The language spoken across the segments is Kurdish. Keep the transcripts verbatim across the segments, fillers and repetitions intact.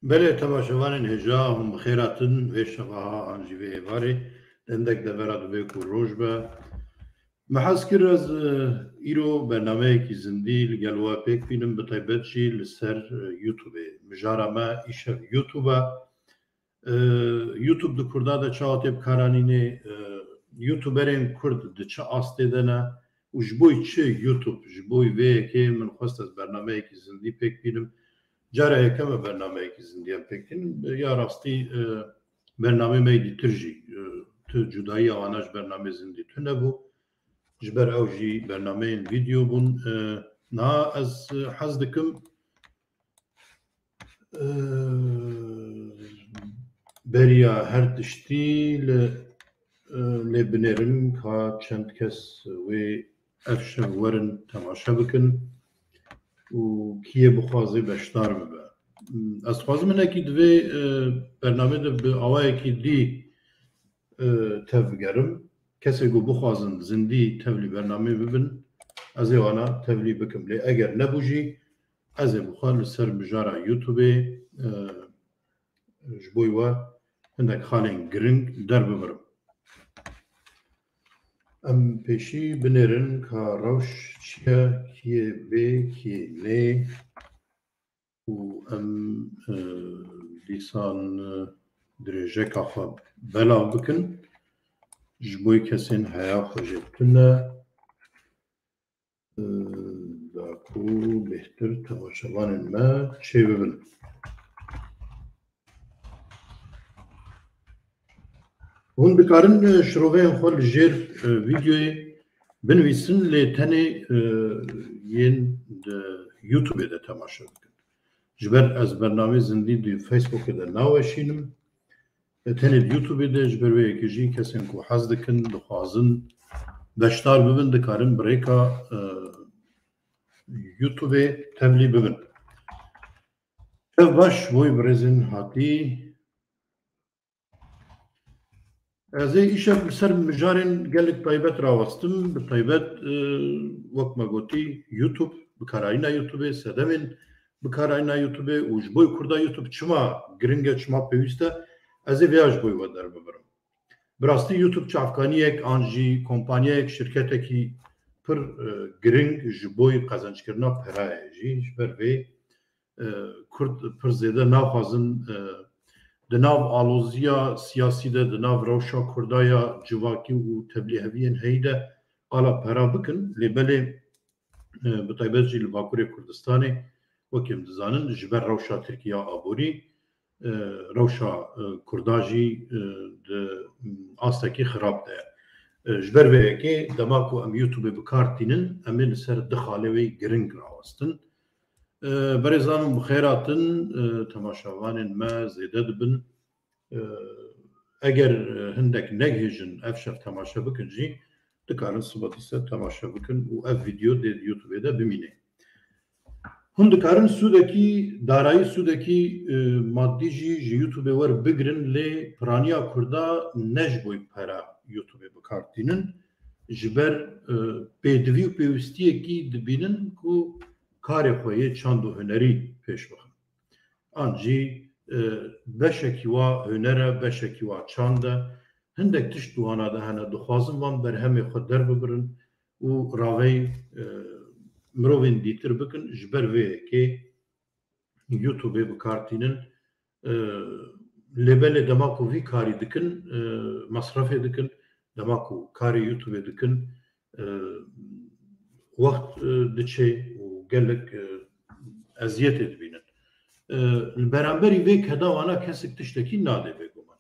Belê, temaşevanên hêja, hûn bi xêr hatin vê şeva an jî vê êvarê. Hindek devera divê ku roj be. Me hez kir ez, e, îro bernameyekî zindî li gel we pêk bînim, bi taybet jî li ser, e, YouTubeê. Mijara me îşev YouTube e. E, YouTube di Kurda de çawa tê bikaranînê, e, YouTuberên Kurd di çi astê de ne û ji bo çi YouTube, ji bo vê yekê min xwest ez bernameyekî zindî pêk bînim. Cara yekem e bernameyekî zindî em pêk tînin. Ya rastî, e, bernameyê me yê dîtir jî, e, tu cudayiya wana ji bernameyê zindî tune bû. Ji ber ew jî bernameyên vîdeo bûn. E, niha ez, e, hez dikim, e, beriya her tiştî li, e, lê binêrin ka çend kes wê ev şev werin temaşe bikin û kiyê bixwaze beşdar bibe. Ez dixwazim hinekî di vê, e, bernamê de bi awayekî dî, e, tev bigerim. Kesê ku bixwazin zindî tevlî bernamê bibin, ez ê wana tevlî bikim. Lê eger nebû jî, ez ê bi xwe li ser mijara YouTubeê, e, ji bo we hindek xalên giring derbibirim. Em pêşî binêrin ka rewş çi ye, kiyê bê, kiyê nê û em, e, dîsan, e, dirêjeka xwe belav bikin. Ji bo kesên heya xwe jê tune, e, da ku bêhtir temaşevanên me çêbibin. Hûn dikarin, e, şiroveyên xwe li jêr, e, vîdeoyê binivîsin, lê tenê, e, yên di YouTubeê de temaşe bikin. Ji ber ez bernameyê zindî di Facebookê de naweşînim. E, tenê di YouTubeê de, ji ber wê yekê jî kesên ku hez dikin, dixwazin beşdar bibin, dikarin bi rêka, e, YouTubeê tevlî bibin. Ev baş, boy birêzên hatî. Ez ê îşev li ser mijarên gelek taybet rawestim. Bi taybet, e, wek me gotî, YouTube, bikarayîna YouTubeê, sedemên bikarayîna YouTubeê û ji bo Kurda YouTube çima giring e, çima pêwîst e, ez ê vêya ji bo we derbibirim. Bi rastî YouTube çavkaniyek an jî kompanyayek, şirketekî pir, e, giring ji bo qezenckirina pera ye jî. Ji ber vê, e, Kurd pir zêde naxwazin, e, di nav aloziya siyasî de, di nav rewşa Kurda ya civakî û tevlîheviyên heyî de qala pera bikin. Lê belê, e, bi taybet jî li Bakurê Kurdistanê, wekî em dizanin, ji ber rewşa Tirkiye ya aborî, e, rewşa, e, Kurda jî, e, di astekî xirab de ye. E, ji ber vê yekê dema ku em YouTubeê bi kar tînin, em ê li ser du xalê wê giring rawestin. E, berêzan, hûn bi xêr hatin, e, temaşevanên me zêde dibin. E, eger, e, hindek negihêjin ev şev temaşe bikin jî, dikarin sibe dîse temaşe bikin û ev vîdeo dê di YouTubeê de bimîne. Hûn dikarin sûdekî, darayî sûdekî, e, madî jî ji YouTubeê werbigirin, lê piraniya Kurda ne ji bo pera YouTubeê bi kar tînin. Ji ber, e, pêdivî û pêwîstiyekî dibînin ku karê xwe yê çand û hunerî pêş bixin. An jî, e, beşekî wa huner e, beşekî wa çand e. Hindek tişt di wana de hene. Dixwazin van berhemê xwe derbibirin û ravey, e, mirovên dîtir bikin. Ji ber vê yekê YouTubeê bi kar tînin. E, lê belê dema ku vî karî dikin, e, mesrefê dikin. Dema ku karê YouTubeê dikin, e, wext, e, diçe û gelek, e, eziyetê dibînin. E, li beramberî vê keda wana kesek tiştekî nadê bêguman.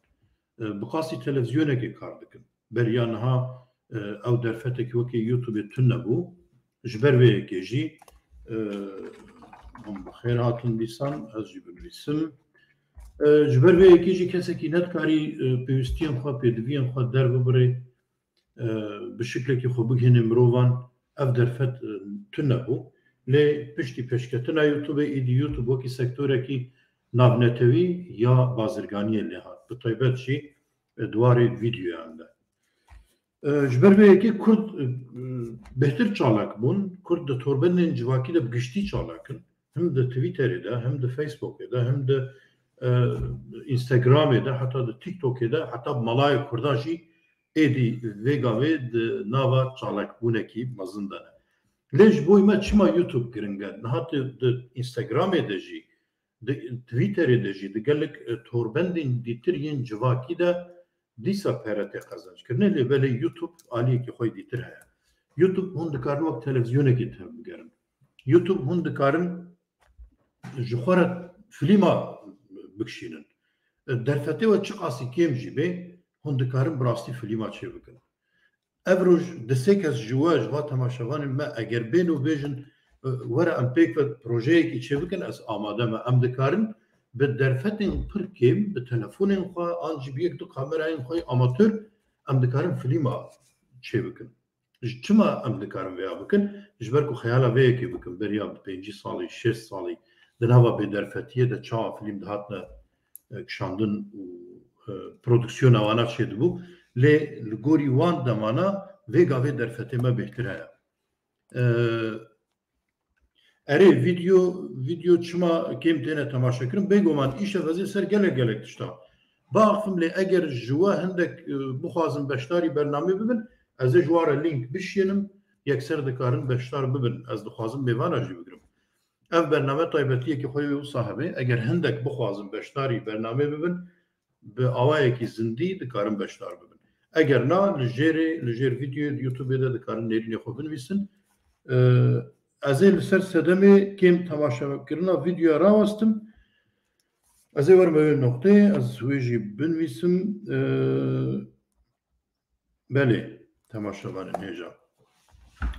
E, bi qasî televîzyonekê kar dikin. Beriya niha, e, ew derfetekî wekî YouTubeê tune bû. Ji ber vê yekê jî, e, hûn bi xêr hatin dîsan, ez jî binivîsim. E, ji ber vê yekê jî kesekî nedikarî, e, pêwîstiyên xwe, pêdiviyên xwe derbibirê, e, bi şiklekî xwe bigihînê mirovan, ev derfet, e, tune bû. Lê piştî pêşketina YouTubeê, îdî YouTube wekî sektorekî navnetewî ya bazirganiyê lê hat. Bi taybet jî, e, di warê vîdeoyan de. E, ji ber vê yekê Kurd, e, bêhtir çalak bûn. Kurd di torbendên civakî de bi giştî çalak in. Him di Twitterê de, him di Facebookê de, him di e, Instagramê de, heta di TikTokê de, heta bi malayê Kurda jî êdî vê gavê di nava çalakbûnekî mezin de ne. Lê ji bo me çima YouTube giring e? Niha di, di Instagramê de jî, di Twitterê de jî, di gelek, e, torbendên dîtir yên civakî de dîsa pere tê qezenc kirinê, lê belê YouTube aliyekî xwe yê dîtir heye. YouTube hûn dikarin wek televîzyonekê tevbigerin. YouTube hûn dikarin ji xwe re filîma bikişînin. Derfetê we çiqasî kêm jî bê, hûn dikarin bi rastî filîma çêbikin. Ev roj di sê kes ji we, ji va temaşevanên me, eger bên û bêjin, e, were em pêk ve projeyekî çêbikin, ez amade me. Em dikarin bi derfetên pir kêm, bi telefonên xwe, an jî bi yek du kamerayên xwe yê amatör, em dikarin filîma çêbikin. Ji çima em dikarin vêya bikin? Ji ber ku xeyala vê yekê bikin, beriya bi pêncî salî, şêst salî di nava bêderfetiyê de çawa filîm dihatine, e, kişandin û, e, produksiyona wana çêdibû. Lê li gorî wan demana vê gavê derfetê me bêhtir heye. E, Erê, vîdeo, vîdeo çima kêm têne temaşekirin? Bêguman îşev ez ê ser gelek gelek tişta biaxivim, lê eger ji we hindek, e, bixwazin beşdarî bernamê bibin, ez ê ji wan re lînk bişiyênim, yekser dikarin beşdar bibin. Ez dixwazim mêvana jî bigirim. Ev bername taybetiyekî xwe yê wisa hebe. Eger hindek bixwazin beşdarî bernamê bibin, bi awayekî zindî dikarin beşdar bibin. Eger na, li jêrê, li jêr vîdeoyê di YouTubeê de dikarin nêrînê xwe binivîsin. Ee, ez ê li ser sedemê kêm temaşekirina vîdeoya rawestim. Ez ê werim wê noqteyê, ez wê jî binivîsim. Ee, Belê, temaşevanên hêja.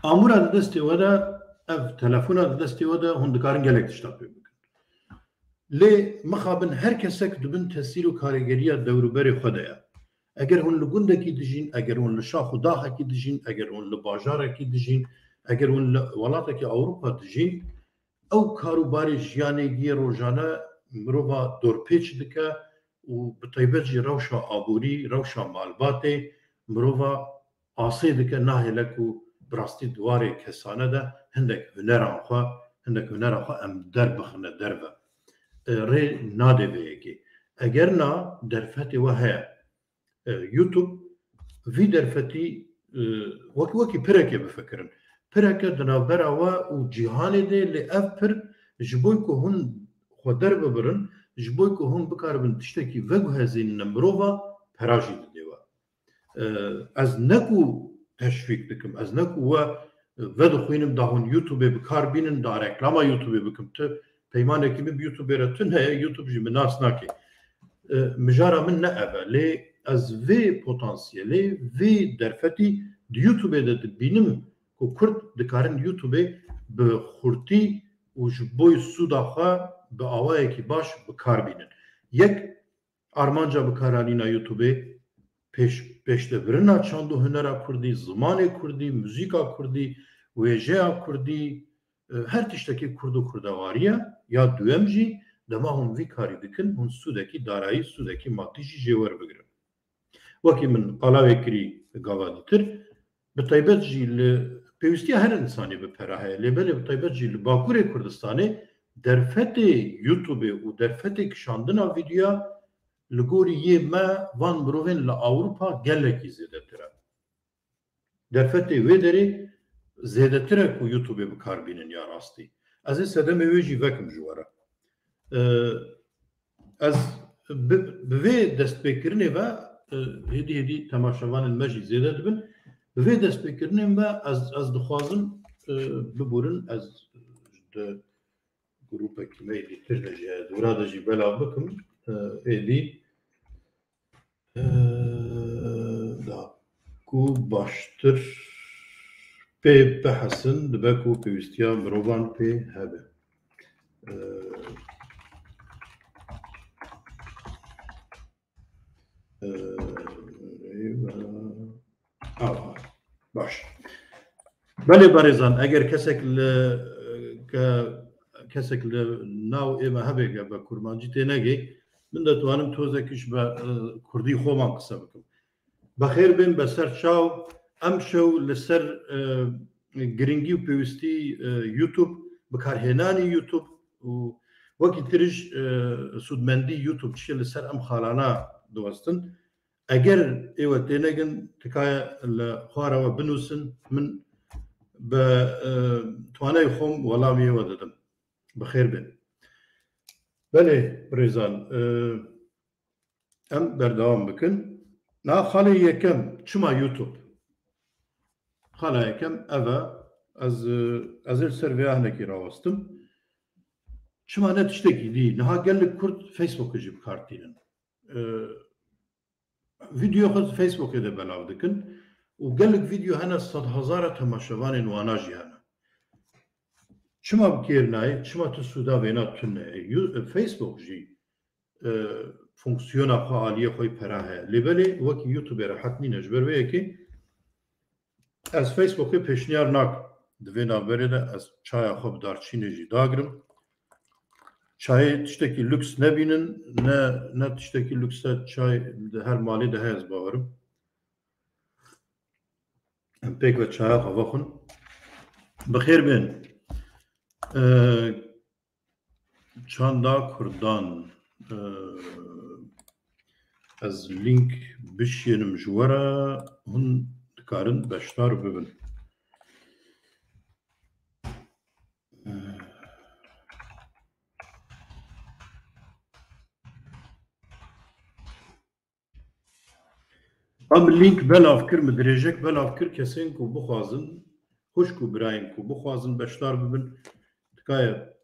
Amûra di destê we de, ev telefona di destê we de, hûn dikarin gelek tişta pê bikin. Lê mixabin her kesek di bin tesîr û karêgeriya dewrûberê xwe de ye. Eger hûn li gundekî dijîn, eger hûn li şax û daxekî dijîn, eger hûn li bajarekî dijîn, eger hûn li welatekî Ewropa dijîn, ew kar û barê jiyanê yê rojane mirova dorpêç dike û bi taybet jî rewşa aborî, rewşa malbatê mirova asê dike, nahêle ku bi rastî di warê kesane de hindek huneran xwe, hindek hunera xwe em derbixine derve. E, rê nade vê yekê. Eger na, derfetê we heye. E, YouTube vî derfetî, e, wek, wekî pireke bifikirin. Pireke di navbera we û cîhanê de, lê ev pir ji bo ku hûn xwe derbibirin, ji bo ku hûn bikaribin tiştekî veguhezînine mirova, pera jî didê we. E, ez ne ku teşwîk dikim, ez ne ku we vedixwînim da hûn YouTubeê bi kar bînin, da reklama YouTubeê bikim. Tu peymanekî min bi YouTubeê re tune ye, YouTube jî min nas nake. E, mijara min ne ev e, lê ez vê potansiyelê, vê derfetî di YouTubeê de dibînim ku Kurd dikarin YouTubeê bi xurtî û ji bo sûda xwe bi awayekî baş bi kar bînin. Yek, armanca bikaranîna YouTubeê pêş, pêşdebirina çand û hunera kurdî, zimanê kurdî, muzîka kurdî, wêjeya kurdî, e, her tiştekî kurd û kurdewarî ye. Ya duyem jî, dema hûn vî karî dikin, hûn sûdekî darayî, sûdekî madî jî jê werbigirin. Wekî min qala wê kirî gava dîtir, bi taybet jî li pêwîstiya her însanê bi pera heye, lê belê bi taybet jî li Bakurê Kurdistanê derfetê YouTubeê û derfetê kişandina vîdeoya li gorî yê me van mirovên li Ewropa gelekî zêdetir e. Derfetê wê derê zêdetir e ku YouTubeê bi kar bînin ya rastî. Ez ê sedemê wê jî vekim ji we re. Ee, ez bi, bi vê destpêkirinê ve, e, hêdî hêdî temaşevanên me jî zêde dibin. Bi vê destpêkirinên ve ez, ez dixwazim, e, biborin, ez di grûpekî me yê dîtir de jî heye, dûra de jî belav bikim, e, êdî, e, da ku baştir pê bihesin, dibe ku pêwîstiya mirovan pê hebe. E, e, eyvallah. Aha, baş. Belê berêzan, eger kesek li, ke, kesek li nav ê me hebe ke be kurmancî tênegê, min de dikarim tozekî ji be, e, kurdî xwe man qise bikim. Bexêr bên, be ser çav, em şew li ser, e, giringî û pêwîstî, e, YouTube, bikarhênanî YouTube û Wekî tirîj e, sûdmendî YouTube çi li ser em xalana diwestin. Eger êwe tênegin, tikaye li xwara we binûsin, min bi e, twaneyê xwe welamiyê we didim. Bi xêr bin. Belê, birêzan, e, em berdewam bikin. Na xalê yekem, çima YouTube? Xala yekem ev e, ez, e, ez ê li ser vêya hinekî rawestim. Çima ne tiştekî dî? Niha gelek Kurd Facebookê jî bi kar tînin. E, Vîdeo xwe Facebookê de belav dikin û gelek vîdeo hene sedhezara temaşevanên wana jî hene. Çima bi kêr nayê? Çima tu sûda vêna tune ye? You- Facebook jî e, fonksiyona xwe aliyê xwe pera heye. Lê belê wekî YouTube rehet nîne. Ji ber vê yekê ez Facebookê pêşniyar nakim. Di vê navberê de ez çaya xwe bi darçînê jî dagirim. Çayê tiştekî lüks nebînin, ne ne tiştekî lüks e, çay di her malê de heye, ez bawerim. Em pêk ve çaya xwe vexwin. Bi xêr bên. Ee, Çanda Kurdan, e, ez link bişiyênim ji we re, hûn dikarin beşdar bibin. E, Em link belav kir, min dirêjek belav kir, kesên ku bixwazin, xwişk û birayên ku bixwazin beşdar bibin, dikaye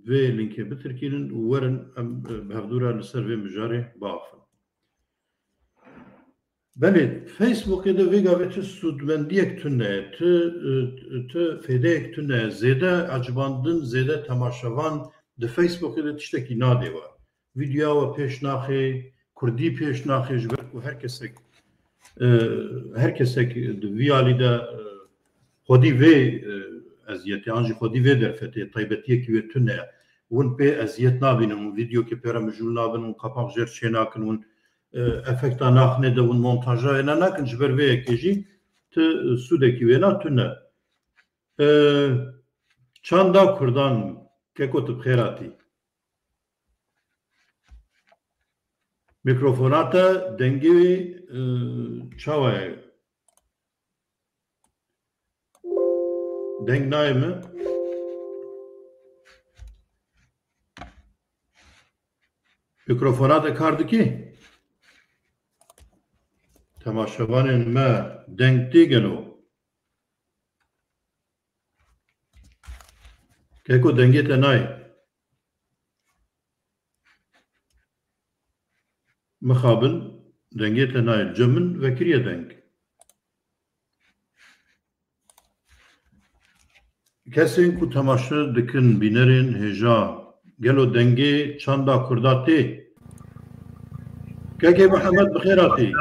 vê linkê bitirkînin û werin em, e, bi hevdû re li ser vê mijarê biaxivin. Belê, Facebookê de vê gavê tu sûdmendiyek tune ye, tu, e, tu fêdeyek tune ye, zêde ecibandin, zêde temaşevan di Facebookê de tiştekî nadê we. Vîdyoya we pêş naxê, kurdî pêş naxê, ji ber ku her kesek, e, her kesek di vî alî de, e, xwedî vê, e, eziyetê, an jî xwedî vê derfetê, taybetiyekî wê tune ye. Hûn pê eziyet nabînin, hûn vîdyokê pê re mijûl nabin, hûn qapak jêr çênakin, hûn, e, efekta naxine de, hûn montaja wêna nakin, ji ber vê yekê jî tu, e, sûdekî wêna tune. E, Çanda Kurdan, keko tu bi xêr hatî. Mikrofona te dengê wî, e, çawa ye? Deng nayê min. Mikrofona te kar dikî? Temaşevanên me deng tê gelo? Keko dengê te nayê. Mixabin dengê te nayê. Cem min vekiriye deng. Kesên ku temaşe dikin, bînerên hêja, gelo dengê çanda Kurda tê? Kekê Mihemed bi xêr hatî.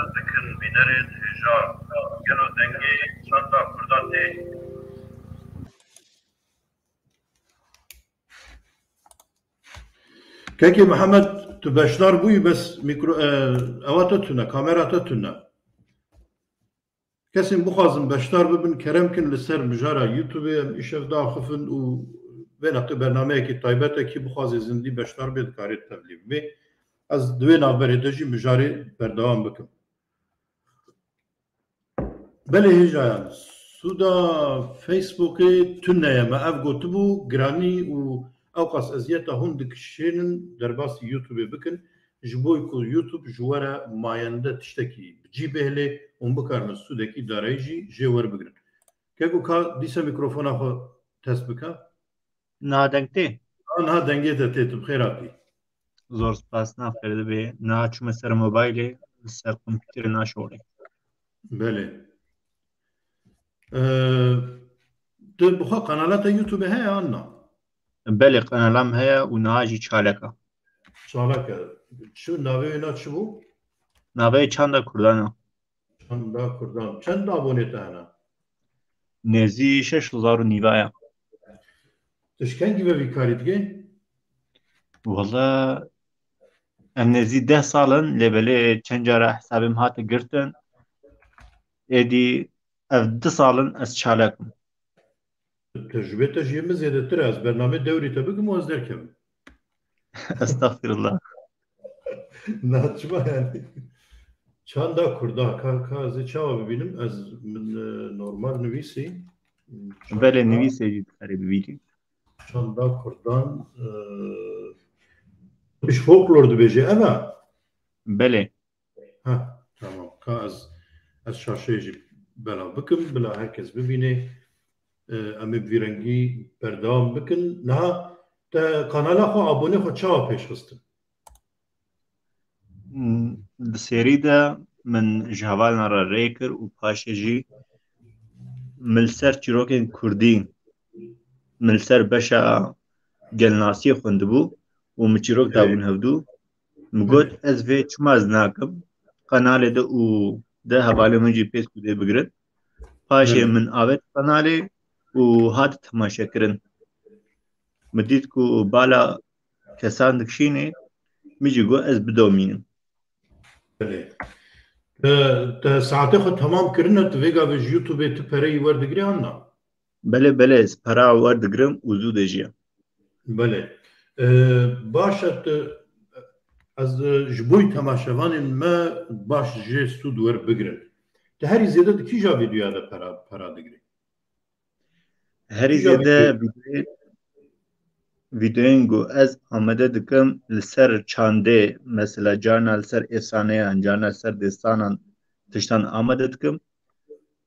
Kekê Mihemed, tu beşdar bûyî, bes mîkro-, e, ewa te tune, kamera te tune. Kesên bixwazin beşdar bibin, kerem kin li ser mijara YouTubeê em îşev diaxifin û vê neqê bernameyekî taybet e, kî bixwaze zindî beşdar bê, dikarê tevlî bibê. Ez di wê navberê de jî mijarê berdewam bikim. Belê hêjayan, sûda Facebookê tune ye, me ev gotibû, giranî û ewqas eziyeta hûn dikişênin derbasî YouTubeê bikin, ji bo ku YouTube ji we re mayende tiştekî bi cî bihêle û hûn bikarine sûdekî darayî jî jê werbigirin. Keko ka dîsa mîkrofona xwe test bike. Niha deng tê? Ha, niha dengê te tê, tu bi xêr hatî. Zor spas, na ferdê bê. Niha çûme ser mobaylê, li ser kompûterê naşorê. Belê. Ee, tu bi xwe qenala te YouTube heye an na? Belê, qenalam heye û niha jî çalak e. Çalak e. Çi, navê wê na çi bû? Navê Çanda Kurdan e. Çanda Kurdan. Çend abonê te hene? Nêzî şeş hezar û nîva ye. Tu ji kengî ve vî karî dikî? Wele em nêzî deh sal in, lê belê çend cara hesabê min hate girtin. Êdî ev du sal in ez çalak im. Tecrûbê te ji yê min zêdetir e. Ez bernamê dewrî te bikim û ez derkevim. Estexfirullah. Na çima yani? Çanda Kurdan, ka, ka ez ê çawa bibînim? Ez min e, normal nivîsî. Belê, nivîsê jî dikarî bibînî. Çanda Kurdan, e, ji folklor dibêje, ev e? Belê. Ha, tamam. Ka ez, ez şaşeyê jî belav bikim, bila herkes bibîne. E, em ê bi vî rengî berdewam bikin. Niha te kanala xwe, abonê xwe çawa pêş xistin? Di serî de min ji hevalan re rê kir û paşê jî min li ser çîrokên kurdî, min li ser beşa gelnasiyê xwendibû û min çîrok dabûn hevdû. Min got, ez vê çima ez nakim qenalê de û de hevalên min jî pês û dê bigirin. Paşê min avêt qenalê û hat temaşekirin. Min dît ku bala kesan dikişînê, min jî got ez bidomînim. Belê. Te, te saetê xwe temam kirine, tu vê gavê ji YouTubeê tu pereyî werdigirî an na? Belê, belê, ez pera werdigirim û zû de jî. Belê. E, baş e, tu, ez e, ji bo temaşevanên me baş jê sûd werbigirin. Tu herî zêde di kîja vîdeoya de pera, pera digirî? Herî zêde vîdeoyên, vîdeoyên ku ez amade dikim li ser çandê, mesela carna li ser efsaneyan, carna li ser destanan tiştan amade dikim.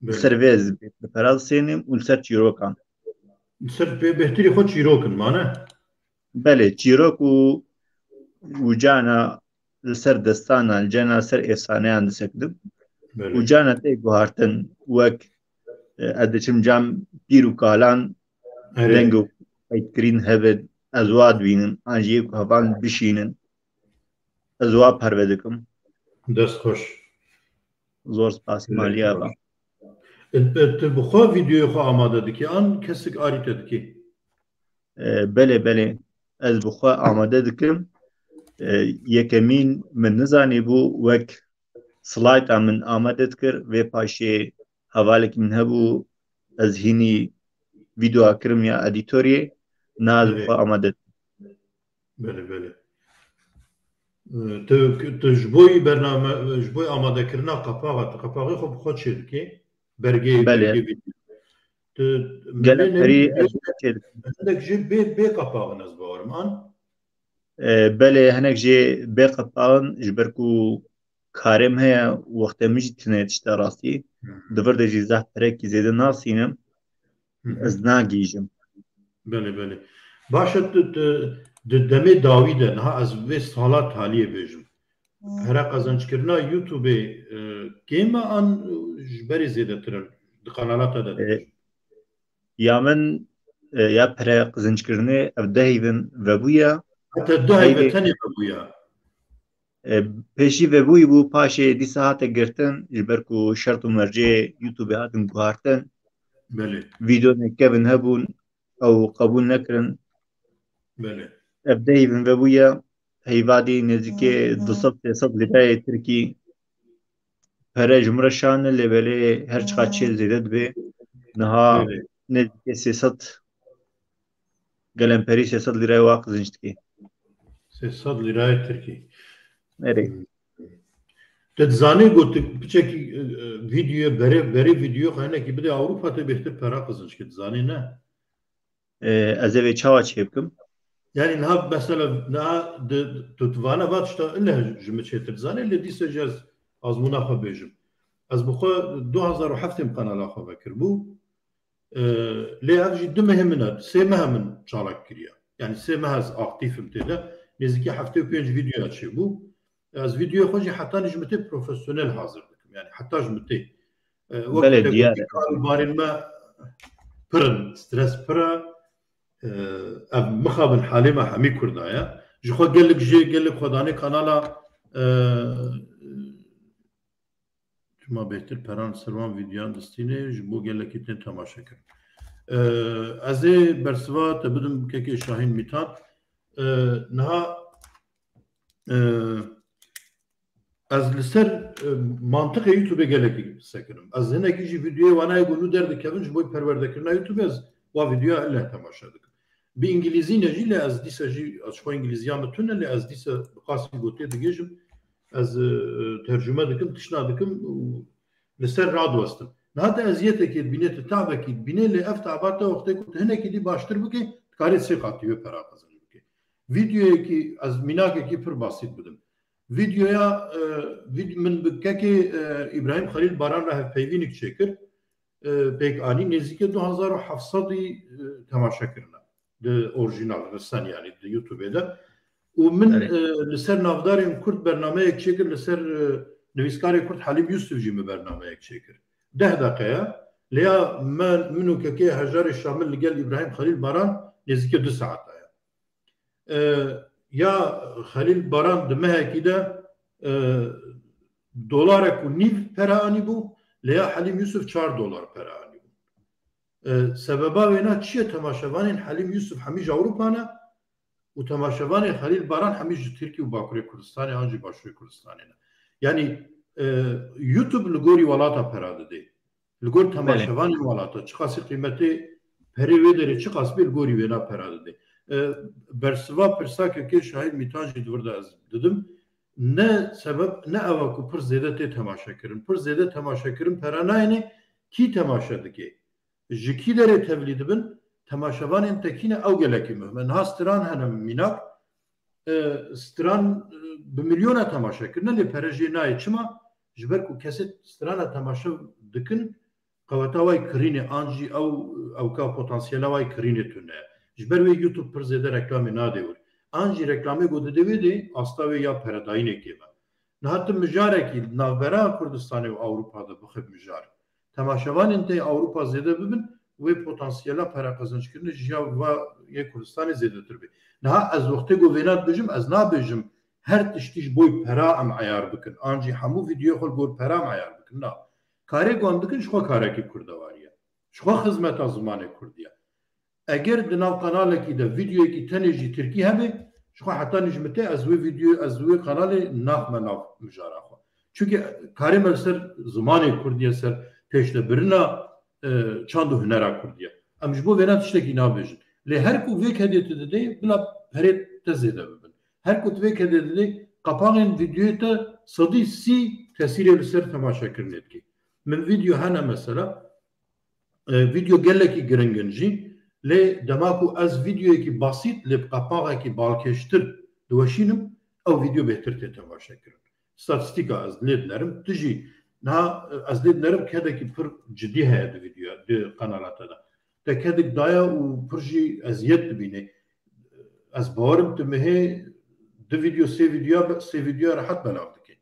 Li ser vê ez pera disênim û li ser çîrokan. Li ser pê bêhtirî xwe çîrok in, mane? Belê, çîrok û û carna li ser destanan, carna li ser efsaneyan disekinim. Û carna tê guhartin wek e, ez diçim cem pîr û kalan deng û qeydkirîn hebe ez wa dibînim, an jî yê ku hevan bişînin ez wa perve dikim. Dest xweş. Zor spas, maliya ba. E, e, tu bi xwe vîdeoyê xwe amade dikî an kesik arî te dikî? E, belê, belê. Ez bi xwe amade dikim. E, yekemîn min nizanîbû wek slayta min amade dikir. Vê paşê hevalekî min hebû, ez hînî vîdeoya kirim ya edîtoriyê, niha ez bi xwe amade dikim. Belê, belê. E, tu, tu ji bo bername, ji bo amadekirina qepaxa, tu qepaxê xwe bi xwe çêdikî? Belgê, belê. Belgê vîdeo. Tu gelek berî ez çêdikim. Hinek jê bê, bê qepaxin ez bawerim an? E, belê, hinek jê bê qepaxin ji ber ku karê min heye, wextê min jî tune tişta rastî. Di vir de jî zehf pirekî zêde nasînim. Ez nagihîjim. Belê, belê. Baş e, tu, tu, di demê dawî de, niha ez vê sala taliyê bêjim. Pere qezenckirina YouTubeê e, kêm e an ji berê zêdetir in di kanala te de? E, ya min e, ya pere qezenckirinê ev dehîvin vebûye. Heta dehîve tenê vebûye. E, pêşî vebûyî bû, paşê dîsa hate girtin, ji ber ku şert û mercê YouTubeê hatin guhartin. Belê. Vîdeonê kevin hebûn, ew qebûl nekirin. Belê. Ev dehîvin vebûye, heyvadî nêzîkê du sed sê sed lîreyê tirkî. Pere ji min re şane, lê belê her çiqa çê zêde dibe. Niha nêzîkê sê sed gelemperî sê sed lîrayê wa qizînc dikê. Sê sed lîrayê tirkî. Erê. Te dizanî got piçekî e, e, vîdyoya berê, berê vîdyoya xwe hinekî bide Ewropa te bêhtir pera qizînc ke dizanî ne? E, ez ê vê çawa çê bikim? Yani niha mesela niha di, tu, tu vana va tişta ile ji min çêtir dizanî, lê dîsa jî ez azmûna xwe bêjim. Ez bi xwe du hazar û heftê min kanala xwe vekiribû. E, lê ev jî du mehê min e, sê mehe min çalak kiriye. Yani sê meh ez aktîf im tê de. Nêzîkî heftê û pênc vîdyoya çêbû. Ez vîdyoya xwe jî hetanî ji min tê profesyonel hazir dikim. Yani heta ji min tê. E, wek Belê, te diyar gotî, e. Karûbarên me pir in, stres pir e. E, ev mixabin halê me hemî Kurda ye. Ji xwe gelek jê, gelek xwedanê kanala, e, Çima bêhtir peran ser wan vîdyoyan distînê, ji bo gelekî tên temaşe kirin. E, ez ê bersiva te bidim kekê Şahîn Mîtan. E, niha, e, ez li ser, e, mantiqê YouTubeê gelekî sekirim. Ez hinekî jî vîdyoyê wana yê ku nû derdikevin ji bo perwerdekirina YouTubeê ez wa vîdyoya ile temaşe dikim. Bi îngilîzî ne jî, lê ez dîsa jî, ez xwe îngilîziya min tune, lê ez dîsa bi qasî gotê digêjim. Ez, e, tercûme dikim, tişna dikim û li ser radiwestim. Niha te ezîyetekê dibînê, te tabekî dibînê, lê ev taba te wextê ku tu hinekî dî baştir bikê, dikarê sê qatî wê pera qezenc bikê. Vîdeoyekî, ez mînakekî pir basît bidim. Vîdeoya, e, vîd-, min bi kekê, e, Îbrahîm Xelîl Baran re hevpeyvînik çêkir. E, pêk anî, nêzîkê du hezar û heft sedî, e, temaşe kirine di orjînal, resen, yanî di YouTube de. Û min, Erê. e, li ser navdarên Kurd bernameyek çêkir, li ser, e, nivîskarê Kurd Helîm Yusuf jî min bernameyek çêkir. Deh deqe ye. Lê ya me, min û kekê Hejarê Şamil li gel Îbrahîm Xelîl Baran nêzîkê du saeta ye. E, ya Xelîl Baran di mehekî de, e, dolarek û nîv pere anîbû, lê ya Helîm Yusuf çar dolar pere anîbû. E, sebeba wêna çi ye? Temaşevanên Helîm Yusuf hemî ji Ewropa ne û temaşevanê Xelîl Baran hemî ji Tirkî û Bakurê Kurdistanê an jî Başûrê Kurdistanê ne. Yanî, e, YouTube li gorî welata pera didê. Li gor Belê. temaşevanên welata, çiqasî qîmetê perê wê derê çiqas bê, li gorî wêna pera didê. E, bersiva pirsa kekê Şahîn Mîtan jî di vir de ez didim. Ne sebeb, ne ew e ku pir zêde tê temaşekirin. Pir zêde temaşekirin pera nayêne, kî temaşe dike? Ji kî derê tevlî dibin? Temaşevanên te kî ne? Ew gelekî muhim e. Niha stran hene mînak, e, stran, e, bi milyona temaşe kirine, lê pere jê nayê. Çima? Ji ber ku kesê strana temaşe dikin, qeweta way kirînê an jî ew, ewka potansiyela way kirînê tune ye. Ji ber wê YouTube pir zêde reklamê nade wir. An jî reklamê ku dide wê dê asta wê ya peredayînê kêm e. Niha tu mijarekî navbera Kurdistanê û Ewropa de bixî mijar. Temaşevanên te yê Ewropa zêde bibin, wê potansiyela pere qezençkirinê ji ya va yê Kurdistanê zêdetir bê. Niha ez wextê ku vêna dibêjim, ez nabêjim her tiştî ji bo pera em eyar bikin. An jî hemû vîdeoyê xwe li gor pera em eyar bikin. Na. Karê ku em dikin ji xwe karekî kurdewarî ye. Ji xwe xizmeta zimanê kurdî ye. Eger di nav kanalekî de vîdeoyekî tenê jî tirkî hebe, ji xwe heta nijmitê ez wê vîdeo, ez wê kanalê naxme nav mijara xwe. Çunke karê me li ser zimanê kurdî ye, ser pêşdebirina, e, çand û hunera kurdî ye. Em ji bo vêna tiştekî nabêjin. Lê her ku vê kedê tu didê, bila perê te zêde bibin. Her ku tu vê kedê didê, qapaxên vîdeoyê te sedî sî tesîrê li ser temaşekirinê dike. Min vîdeo hene mesela, e, vîdeo gelekî giring in jî, lê dema ku ez vîdeoyekî basît, lê bi qapaxekî balkêştir diweşînim, ew vîdeo bêhtir tê temaşekirin. Statîstîka ez lê dinerim, tu jî niha, e, ez lê dinerim kedekî pir cidî heye di vîdeo, di qenala te de. Te kedik daye û pir jî eziyet dibînê. Ez bawerim tu mehê du vîdeo, sê vîdeo, sê vîdeo rehet belav dikî.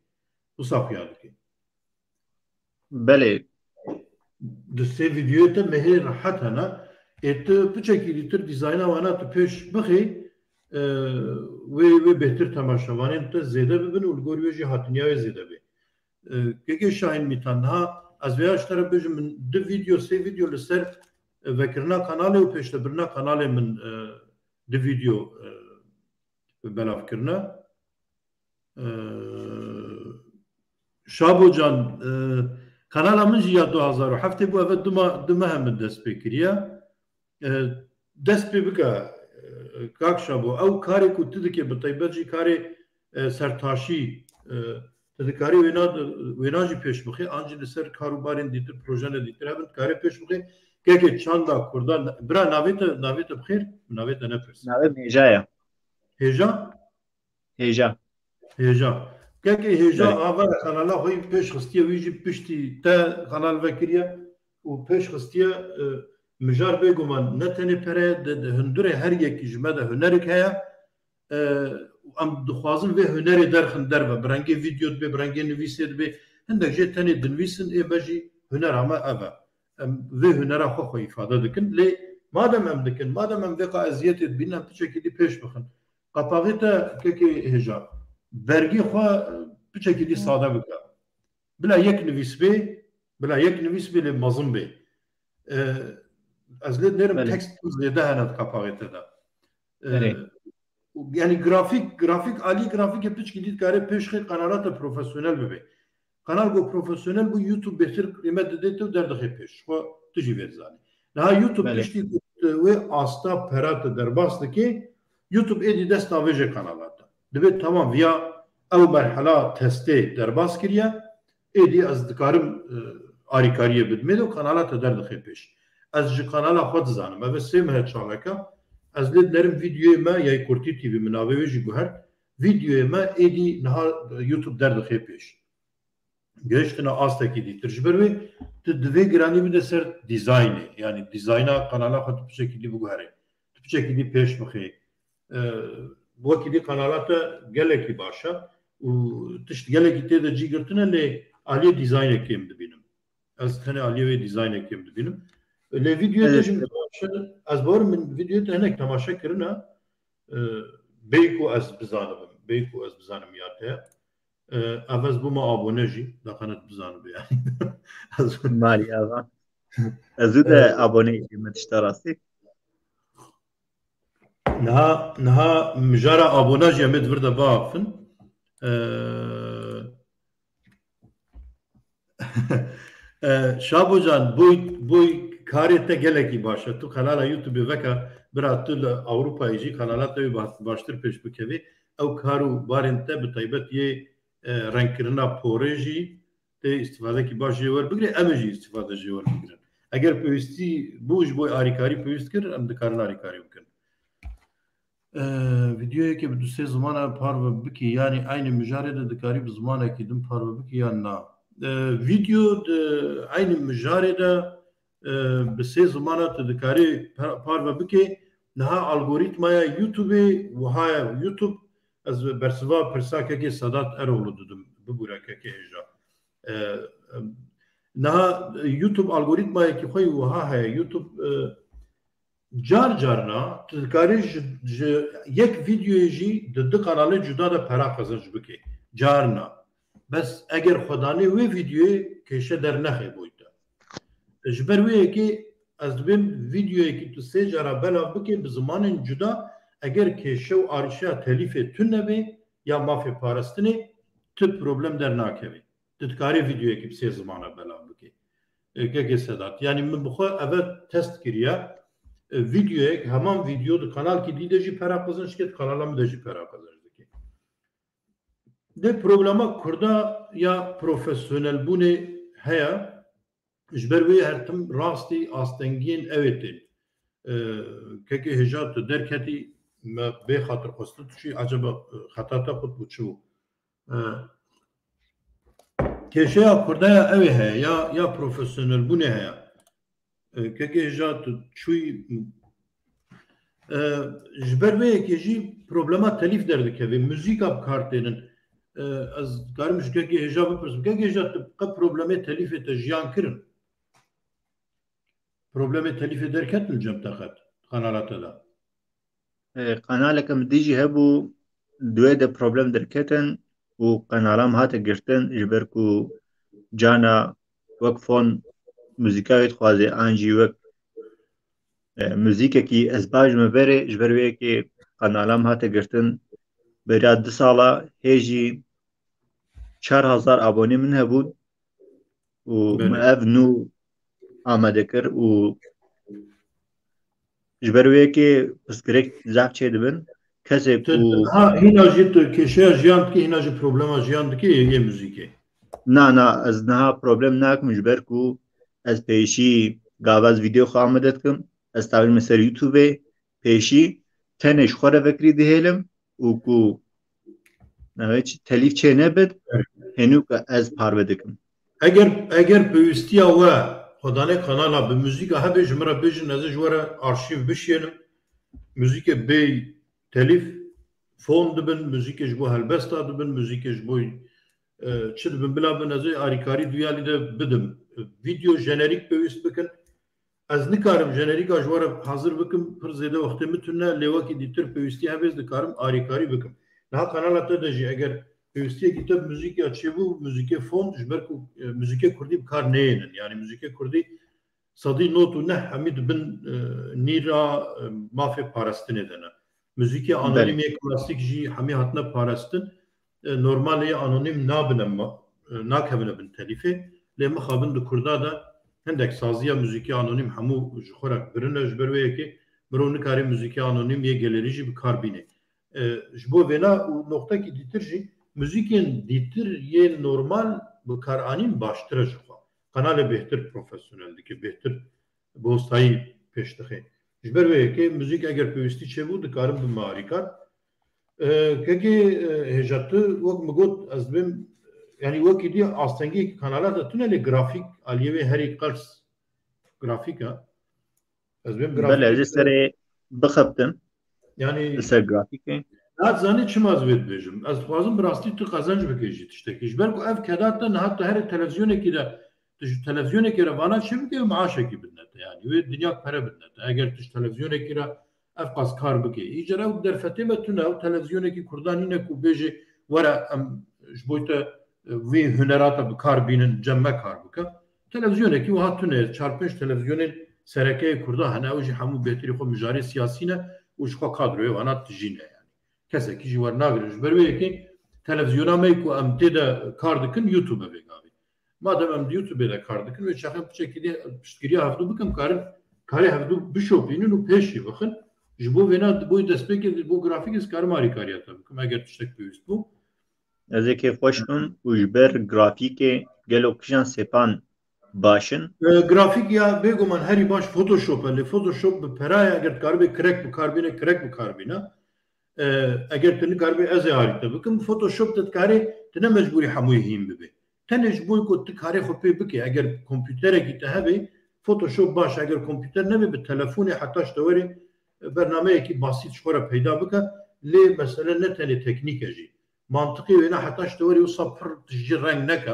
Wisa xuya dikî. Belê. Di sê vîdeoyê te mehê rehet hene. Ê tu piçekî dîtir dîzayna wana tu pêş bixî, e, wê, wê bêhtir temaşevanên te zêde bibin û li gor wê jî hatiniya wê zêde bê. E, Kekê Şahîn Mîtan, niha ez vêya ji te re bêjim, min du vîdeo, sê vîdeo li ser, e, vekirina kanalê û pêşdebirina kanalê min, e, du vîdeo, e, belav kirine. Ee, Şabo can, e, kanala min jî ya du hezar û heftê bû, eve du ma-, du meh min dest pê kiriye. E, dest pê bike, e, kak Şabo, ew karê ku tu dikê, bi taybet jî karê, e, sertaşî, e, tu dikarî wêna, wêna jî pêş bixê, an jî li ser kar û barên dîtir, projene dîtir hebin, dikarê pêş bixê. Kekê çanda kurdan, bira navê te, navê te bi xêr, navê te nepirsim. Navê min Hêja ye. Hêja? Hêja. Hêja. Kekê Hêja Belê. Ava kanala xwe yî pêş xistiye, wî jî piştî te kanal vekiriye û pêş xistiye, e, mijar bêguman ne tenê pere de, de hundirê her yekî ji me de hunerik heye. E, em dixwazin vê hunerê derxin derve, bi rengê vîdeo dibe, bi rengê nivîsê dibe. Hindek jê tenê dinivîsin, ê me jî hunera me ev e. Em vê hunera xwe xwe îfade dikin. Lê madem em dikin, madem em vê qa eziyetê dibînin, em piçekî dî pêş bixin. Qapaxê te kekê Hêja, bergê xwe piçekî dî sade bike. Bila yek nivîs bê, bila yek nivîs bê lê mezin bê. E, ez lê dinêrim Belê. Tekst pir zêde hene di qapaxê te de. E, Belê. Yanî grafîk, grafîk, alî grafîkê piçkî dî dikare pêş xê kanala te profesyonel bibe. Kanal ku profesyonel bû, YouTube bêhtir qîmet didê te û derdixê pêş. Xwe tu jî vê dizanî. Niha YouTube Belê. Tiştî ku tu wê asta pera tu derbas dikê, YouTube êdî desta vê jê kanala te. Divê tamam viya ew merhela testê derbas kiriye, êdî ez dikarim, e, arîkariyê bidimê de û kanala te derdixê pêş. Ez ji kanala xwe dizanim. Ev sê mehe çaleka. Ez lê dinerim vîdyoyê me, yay Kurtî T V min navê wê jî guhert. Vîdyoyê me êdî niha YouTube derdixê pêş. Gihiştine astekî dîtir. Ji ber wê tu divê giranî bide ser dîzaynê. Yanî dîzayna kanala xwe tu piçekî dî biguherê. Tu piçekî dî pêş bixê. E, wekî dî kanala te gelekî baş e û tişt gelekî tê de cî girtine lê aliyê dîzaynê kêm dibînim. Ez tenê aliyê wê dîzaynê kêm dibînim. Lê vîdyoyê te Evet. jî min temaşe, ez bawerim min vîdyoyê te hinek temaşe kirine. E, bêyî ku ez bizanibim, bêyî ku ez bizanim ya te. E, ev ez bûma abone jî, daqenet bizanibe yani. Ez Malî ava. Ez û de Evet. Abone me tişta rastî. Niha, niha mijara abona jî em ê di vir de biaxifin. E, e, Şabocan, boy, boy karê te gelekî baş e. Tu kanala YouTube veke, bira tu li Ewropayê jî kanala te wê baş-, baştir pêş bikevê. Ew kar û barên te bi taybet yê, e, rengkirina porê jî tê îstîfadekî baş jê werbigirê, em ê jî îstîfade jê werbigrin. Eger pêwîstî bû ji bo arîkarî pêwîst kir, em dikarin arîkarî bikin. Ee, vîdyoyekê bi du sê zimana parve bikî, yanî eynî mijarê de dikarî bi zimanekî din parve bikî yan na? Ee, vîdyo di eynî mijarê de, e, bi sê zimana tu dikarî pa-, parve bikê. Niha algorîtmaya YouTubeê wiha ye. YouTube, ez bersiva pirsa kekê Sedat Eroğlu didim, bibûre kekê hêja. Ee, niha YouTube algorîtmayekî xwe yî wiha heye. YouTube, e, Car carna tu dikarî ji, ji yek vîdyoyê jî di du kanalê cuda de pera qezenc bikê. Carna. Bes eger xwedanê wê vîdyoyê kêşe dernexê boy te. Ji ber wê yekê ez dibêm vîdyoyekî tu sê cara belav bikê bi zimanên cuda, eger kêşe û arîşeya telîfê tune bê ya mafê parastinê, tu problem dernakevê. Tu dikarî vîdyoyekî bi sê zimana belav bikî. E, Kekê Sedat. Yanî min bi xwe eve test kiriye. E, vîdyoyek, heman vîdyo di kanalkî dî de jî pera qezenc dike, di kanala min de jî pera qezenc dike. Dê problema Kurda ya profesyonelbûnê heye. Ji ber wê her tim rastî astengiyên ew ê tên. E, Kekê Hêja tu derketî me bê xatir xwestin tu çûyî, eceba, e, xeta te qut bû çi bû? E, kêşeya Kurda ya ew ê heye, ya, ya profesyonelbûnê heye. E, Kekê Hêja tu çûyî, e, ji ber vê yekê jî problema telîf derdikeve, muzîka bi kar tênin. E, ez dikarim ji Kekê Hêja bipirsim. Kekê Hêja tu qe problemê telîfê te jiyan kirin? Problemê telîfê derketin cem te qet, kanala te de? E, kanaleke min dî jî hebû, di wê de problem derketin û kanala min hate girtin, ji ber ku cana wek fon muzîka wê dixwaze, an jî wek, e, muzîkekî ez bajime berê, ji ber wê yekê kanala min hate girtin. Beriya du sala hê jî çar hezar abonê min hebûn û Belê. Min ev nû amade kir û ji ber wê yekê pirsgirêk zaf çêdibin. Kesê Tu, ku tu niha hîna jî tu kêşeya jiyan dikî, hîna jî problema jiyan dikî yê, yê muzîkê? Na, na, ez niha problem nakim ji ber ku ez pêşî gava ez vîdeo xwe amade dikim. Ez tavî min ser YouTubeê pêşî tenê ji xwe re vekirî dihêlim û ku navê çi telîf çê nebit, hênûka ez parve dikim. Eger, eger pêwîstiya we xwedanê kanala bi muzîka hebe, ji min re bêjin, ez ê ji we re arşîv bişiyênim. Muzîkê bê telîf, fon dibin, muzîkê ji bo helbesta dibin, muzîkê ji bo, e, çi dibin, bila bin, ez ê arîkarî duyalî de bidim. Vîdeo jenerîk pêwîst bikin. Ez nikarim jenerîka ji we re hazir bikim, pir zêde wextê min tune, lê wekî dîtir pêwîstî hebe ez dikarim arîkarî bikim. Niha kanala te de jî eger pêwîstiyekî te bi muzîk ya çêbû, muzîkê fon, ji ber ku, e, muzîkê kurdî bi kar neyênin. Yanî muzîkê kurdî sedî nod û neh hemî di bin, e, nîra, e, mafê parastinê de ne. Muzîkê Belê. Anonîm yê klasîk jî hemî hatine parastin. E, normalê yê anonîm nabine ma-, e, nakevine bin telîfê. Lê mixabin di kurda de Hindek saziya muzîkê anonîm hemû ji xwe re birin e, ji ber wê yekê mirov nikare muzîkê anonîm yê gelerî jî bi kar bîne. E, ji bo vêna û noqtekî dîtir jî muzîkên dîtir yê normal bi kar anîn baştir e ji xwe. Kanalê bêhtir profesyonel dike, bêhtir bi hostayî pêş dixe. Ji ber wê yekê muzîk eger pêwîstî çêbû dikarim bime alîkar. E, kekê, e, hêja tu wek min got ez dibêm, yanî wekî dî astengiyekî kanala de tune lê grafîk aliyê wê herî qels grafîk e. Ez dibêm grafîk. Belê, ez ê serê bixebtim. Yanî li ser grafîkê. Nihat zanî çima ez vê dibêjim. Ez dixwazim bi rastî tu qezenc bikê jî tiştekî. Ji ber ku ev keda te niha tu herê televizyonekî de, tu ji televizyonekê re vana çi bikê, maaşekî bidine te. Yanî wê dinya pere bidine te. Eger tu ji televizyonekî re ev qas kar bike. Îcar ew derfetê me tune, ew televizyonekî Kurdan nîne ku bêje were em ji bo te, e, vê hunera te bi kar bînin, cem me kar bike. Televizyonekî wiha tune, çar pênc televizyonên sereke yê Kurda hene, ew jî hemû bêhtirî xwe mijarê siyasî ne û ji xwe kadroyê wana tijî ne yanî. Kesekî jî wernagire. Ji ber wê yekê televizyona me ku em tê de kar dikin, YouTube e vê gavê. Madem em di YouTube de kar dikin, wê çaxê piçekî dê piştgiriya hevdû bikin, karin karê hevdû bişopînin û pêşî bixin. Ji bo vêna, di bo destpêkê, di bo grafîkê ez karim alîkariya te bikim, eger tiştek pêwîst bû. Ez ê kêfxweş bim û ji ber grafîkê gelo kîjan sêpan baş in? E, grafîk ya bêguman herî baş Photoshop e, lê Photoshop bi pera ye, eger dikaribê kirek bi kar bîne, kirek bi kar bîne. E, eger tu nikaribê ez ê harî te bikim, Photoshop te dikarê, tu ne mecbûrî hemûyê hîn bibê. Tenê ji bo ku tu karê xwe pê bikê, eger kompûterekî te hebe, Photoshop baş, eger kompûter nebe, bi telefonê heta ji te werê, e, bernameyekî basît ji xwe re peyda bike, lê mesele ne tenê teknîk e jî. Mantiqê wêna heta ji te werê wisa pir tijî reng neke.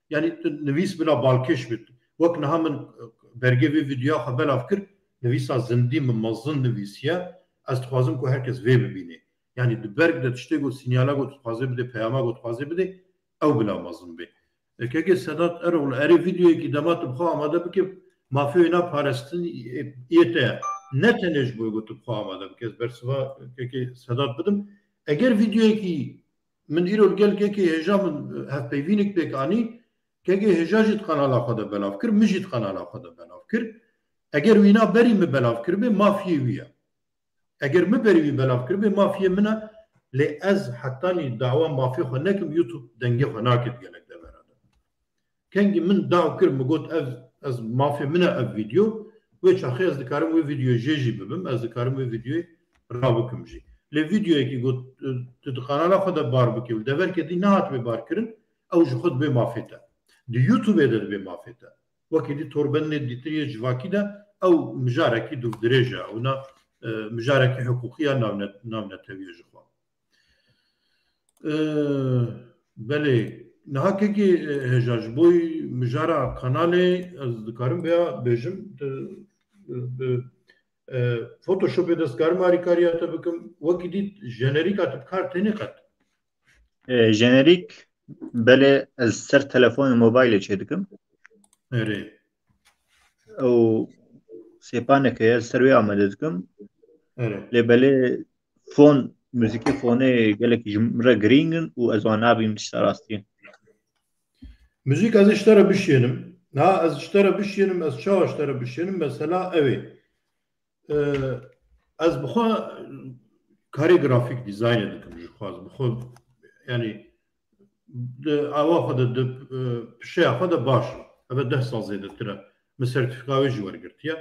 Yanî tu nivîs bila balkêş bit. Wek niha min, e, bergê vê vîdyoya xwe belav kir, nivîsa zindî min mezin nivîsiye. Ez dixwazim ku her kes vê bibînê. Yanî di berg de tiştê ku sînyala ku tu dixwazê bidê, peyama ku dixwazê bidê, ew bila mezin bê. E, kekê Sedat Erol, erê vîdyoyekî dema tu bi xwe amade bike, mafê wêna parastin yê te ye. Ne tenê ji bo ku tu bi xwe amade bike. Ez bersiva kekê Sedat bidim. Eger vîdyoyekî min îro li gel kekê hêja min, e, hevpeyvînik pêk anî, kekê hêja jî di kanala xwe de belav kir, min jî di kanala xwe de belav kir. Eger wîna berî min belav kiribê, mafiyê wî ye. Eger min berî wî belav kiribê, mafiyê min e, lê ez hetanî dawa mafê xwe nekim, YouTube dengê xwe nake di gelek devera de. Kengî min daw kir, min got, ev, ez mafê min e ev vîdyo, wê çaxê ez dikarim wê vîdyoyê jê jî bibim, ez dikarim wê vîdyoyê rabikim jî. Lê vîdyoyekî got, tu di kanala xwe de bar bikê û deverke dî nehatibê barkirin, ew ji xwe dibe mafê te. Di YouTubeê de dibe mafê te. Wekî dî torbendê dîtir yê civakî de ew mijarekî dûvdirêj e, ewna, e, mijarekî hiqûqî ya navne-, navnetewî ye ji xwe. E, belê, niha kekê, e, hêja ji bo mijara kanalê ez dikarim vêya bêjim, tu, e, bi, e, Photoshopê de dikarim alîkariya te bikim, wekî dî jenerîka tu bi kar tênî qet? E, jenerîk, belê, ez ser telefonê mobaylê çê dikim. Erê. Ew sêpanek heye, ez ser wê amade dikim. Erê. Lê belê fon, muzîkê fonê gelekî ji min re girîng in û ez wan nabînim tişta rastî. Muzîk ez ê ji te re bişiyênim. Na, ez ji te re bişiyênim, ez çawa ji te re bişiyênim? Mesela ew ê. E, ez bi xwe karê grafîk dîzaynê dikim ji xwe. Ez bi xwe, yanî, di awa xwe de, di, e, pişeya xwe de baş im. Ev e deh sal zêdetir e. Min sertîfika wê jî wergirtiye.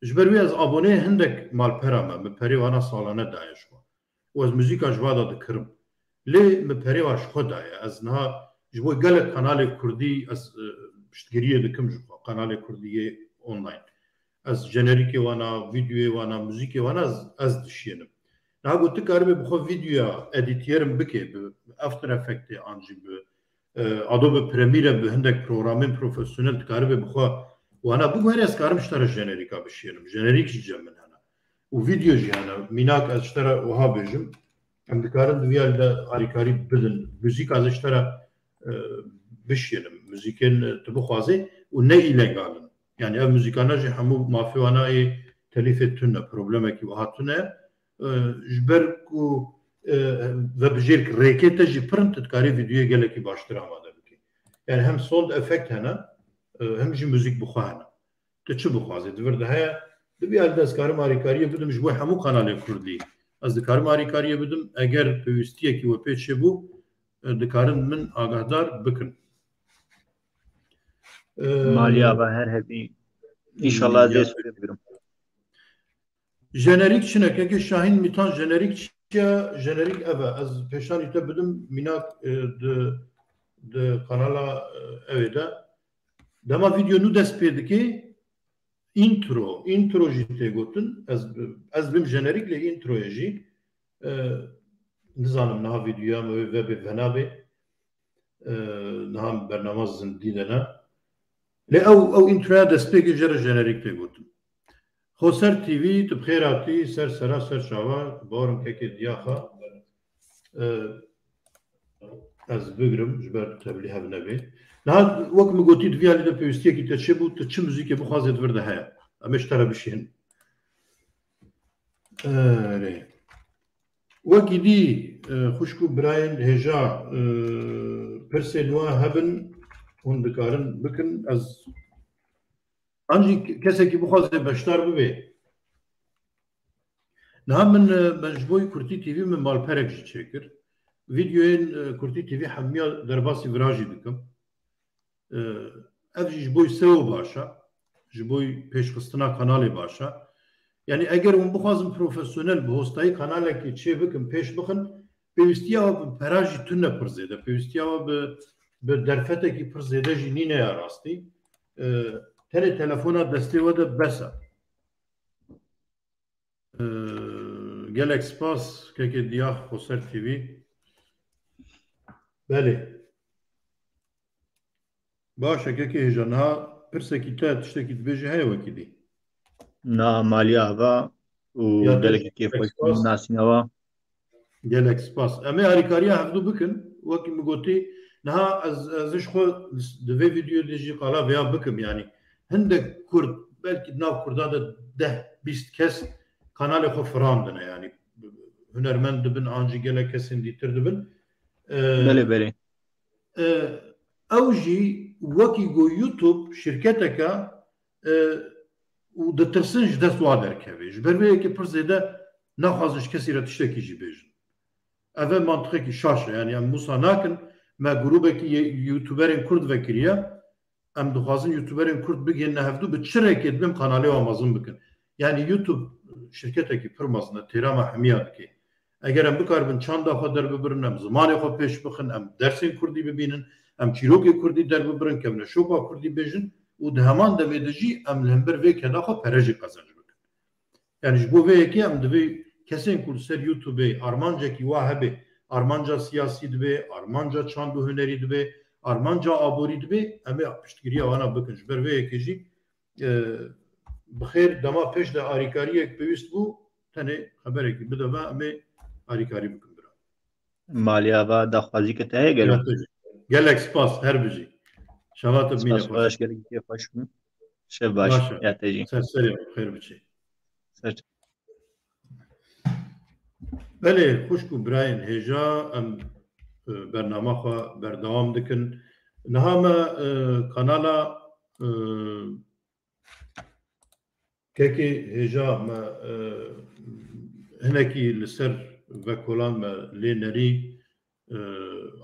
Ji ber wê ez aboneyê hindek malpera me, min perê wana salane daye ji xwe. Û ez muzîka ji va de dikirim. Lê min perê wa ji xwe daye. Ez niha ji bo gelek kanalê kurdî ez, e, piştgiriyê dikim ji xwe. Kanalê kurdî yê online. Ez jenerîkê wana, vîdyoyê wana, muzîkê wana ez, ez dişiyênim. Niha got tu karibê bi xwe vîdyoya edîtyerim bikê bi After Effectê an jî bi, e, Adobe Premiere, bi hindek programên profesyonel tu karibê bi xwe wana biguherî, ez karim ji te re jenerîka bişiyênim. Jenerîk jî cem min hene. Û vîdyo jî hene. Mînak ez ji te re wiha bêjim. Em dikarin di vî alî de alîkarî bidin. Muzîk ez ji te re, e, bişiyênim. Muzîkên, e, tu bixwazê û ne îlegal in. Yanî ev muzîkana jî hemû mafê wana ê telîfê tune, problemekî wiha tune. E, ji ber ku, e, vebijêr ki rêkê te jî pir in, tu dikarî vîdyoyê gelekî baştir amade bikî. Yanî hem sound effect hene, e, hem jî muzîk bi xwe hene. Tu çi bixwazî? Di vir de heye, di vî alî de ez karim alîkariyê bidim ji bo hemû kanalê kurdî. Ez dikarim alîkariyê bidim, eger pêwîstiyekî we pê çêbû, e, dikarin min agahdar bikin. E, Malî ava her hebî. Înşallah ez dê spê bigirim. Jenerîk çi ne? Kekê Şahîn Mîtan, jenerîk çi ye? Jenerîk ev e. Ez pêşanî te bidim, mînak, e, di, di kanala, e, ew ê de. Dema vîdeo nû dest pê dike, intro, intro jî tê gotin. Ez, ez bim jenerîk lê introyê jî, e, nizanim niha vîdeoya me wê vebê venabê. E, niha bernama zindî de ne. Lê ew, ew introya destpêkê jê re jenerîk tê gotin. Xoser T V, tu bi xêr hatî, ser sera, ser çava, bawerim kekê Diyaxa. E, ez bigirim, ji ber tevlî hev nebê. Niha wek min gotî, di vî alî de pêwîstiyekî te çêbû, tu çi muzîkê bixwazê di vir de heye. Em ê ji te re bişînin. Erê. Wekî dî, e, xwişk û birayên hêja, e, pirsên we hebin, hûn dikarin bikin. Ez an jî kesekî bixwaze beşdar bibe. Niha min, e, min ji bo Kurtî T V min malperek jî çêkir. Vîdeoyên, e, Kurtî T V hemiya derbasî vira jî dikim. E, ev jî ji bo S E O baş e. Ji bo pêşxistina kanalê baş e. Yani eger hûn bixwazin profesyonel bi hostayî kanalekê çê bikin, pêş bixin, pêwîstiya we bi pera jî tune pir zêde. Pêwîstiya we bi, bi derfetekî pir zêde jî nîne ya rastî. E, tenê telefona destê we de bes e. Ee, gelek spas, kekê Diyax, Xoser T V. Belê. Baş e, kekê hêja, niha pirsekî te, tiştekî dibêjî heye wekî dî? Na, Malî ava û Ya te gelekî gelek kêfxweş spas. Nasîna wa. Gelek spas. Em ê alîkariya hevdû bikin. Wekî min gotî, niha ez, ez ji xwe di vê vîdeoyê de jî qala vêya bikim. Yanî hindek Kurd, belkî di nav Kurdan de deh bîst kes kanalê xwe firandine. Yanî hunermend dibin, an jî gelek kesên dîtir dibin. Ee, Belê, belê. e, ew jî wekî ku YouTube şirketeke, e, û ditirsin ji dest wa derkeve. Ji ber vê yekê pir zêde naxwazin ji kesî re tiştekî jî bêjin. Ev e mantiqekî şaş e. Yanî em wisa nakin, me grûbekî yê-, youtuberên Kurd vekiriye. Em dixwazin youtuberên Kurd bigihîne hevdû, bi çi rêkê dibên kanalê wan mezin bikin. Yanî YouTube şirketekî pir mezin e, têra me hemiya dike. Eger em bikaribin çanda xwe derbibirin, em zimanê xwe pêş bixin, em dersên kurdî bibînin, em çîrokê kurdî derbibirin, kevneşopa kurdî bêjin û di heman demê de jî em li hember vê keda xwe pere jî qezenc bikin. Yani ji bo vê yekê em divê kesên ku li ser YouTubeê armancekî wa hebe, armanca siyasî dibe, armanca çand û hunerî dibe, armanca aborî dibe, em ê piştgiriya wana bikin. Ji ber vê yekê jî, e, bi xêr dema pêş de arîkariyek pêwîst bû, tenê xeberekî bide me, em ê arîkarî bikin bira. Malî ava, daxwazî ke te heye gelo? Gelek spas, her bijî. Şeva te bimîne xweş. Spas xweş, gelek kêf xweş bû. Şev baş, baş e. Ya te jî. Ser serê xwe, xêr biçî. Ser. Belê, xwişk û birayên hêja, em, e, bernama xwe berdewam dikin. Niha me, e, kanala, e, Kekê hêja me, e, hinekî li ser vekolan me lê nerî, e,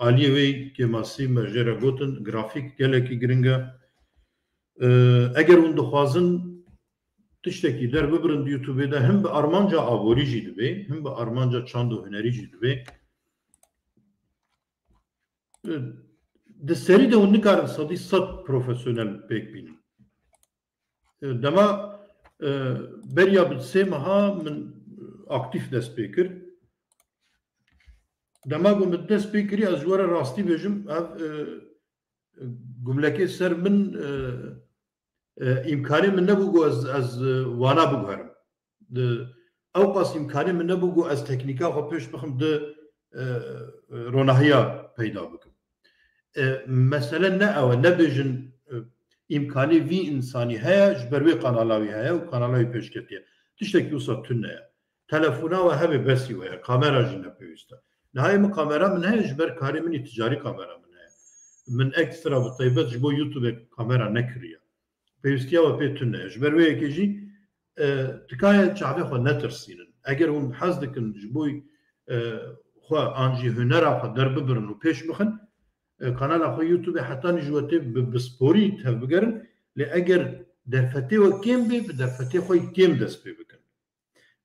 aliyê wê kêmasî me jê re gotin, grafîk gelekî giring e. E, eger hûn dixwazin tiştekî derbibirin di YouTubeê de, him bi armanca aborî jî dibe, him bi armanca çand û hunerî jî dibe. E, di serî de hûn nikarin sedî sed profesyonel pêk bînin. E, dema, e, beriya bi sê meha min aktîf dest pê kir. Dema ku min dest pê kirî, ez ji we re rastî bêjim, ev, e, gumlekê ser min, e, e, îmkanê min nebû ku ez, ez, e, wana biguherim. Di, ewqas îmkanê min nebû ku ez teknîka xwe pêş bixim di, e, e, ronahiya peyda bikim. E, mesele ne ew e, nebêjin, e, îmkanê vî însanî heye, ji ber wê kanala wî heye û kanala wî pêş ketiye. Tiştekî wisa tune ye. Telefona we hebe besî we ye, kamera jî ne pêwîst e. Niha ê min kamera min heye, ji ber karê min î ticarî kamera min heye. Min ekstra bi taybet ji bo YouTube kamera nekiriye. pêwîstiya we pê tune ye. Ji ber wê yekê jî, e, dikaye çavê xwe netirsînin. Eger hûn hez dikin ji bo, e, xwe an jî hunera xwe derbibirin û pêş bixin, e, kanala xwe YouTube heta nî ji we tê bi, bi sporî tevbigerin. Lê eger derfetê we kêm bê, bi derfetê xwe kêm dest pê bikin.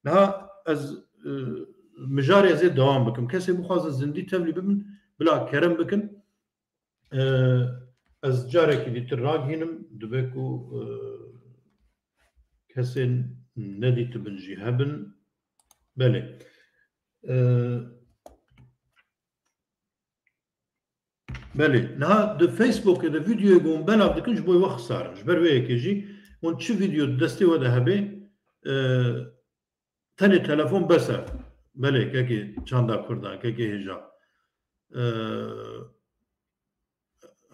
Niha ez, e, mijarê ez ê dewam bikim. Kesê bixwazin zindî tevlî bibin, bila kerem bikin. E, ez carekî dîtir ragihînim, dibe ku, e, kesên nedîtibin jî hebin. Belê. E, Belê. Niha di Facebookê de vîdeoyê ku hûn belav dikin ji bo we xisar in. Ji ber wê yekê jî hûn çi vîdeo di destê we de hebe, e, tenê telefon bes e. Belê, kekê çanda Kurdan, kekê hêja. E,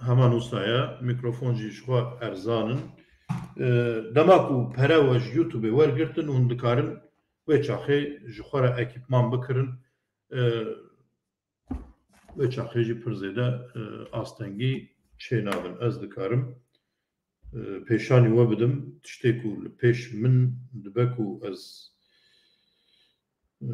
heman wisa ye, mîkrofon jî ji xwe erzan in. E, dema ku pere we ji YouTubeê wergirtin, hûn dikarin wê çaxê ji xwe re ekîpman bikirin. E, Wê çaxê jî pir zêde, e, astengî çênabin. Ez dikarim, e, pêşanî we bidim, tiştê ku li pêş min dibe ku ez, e,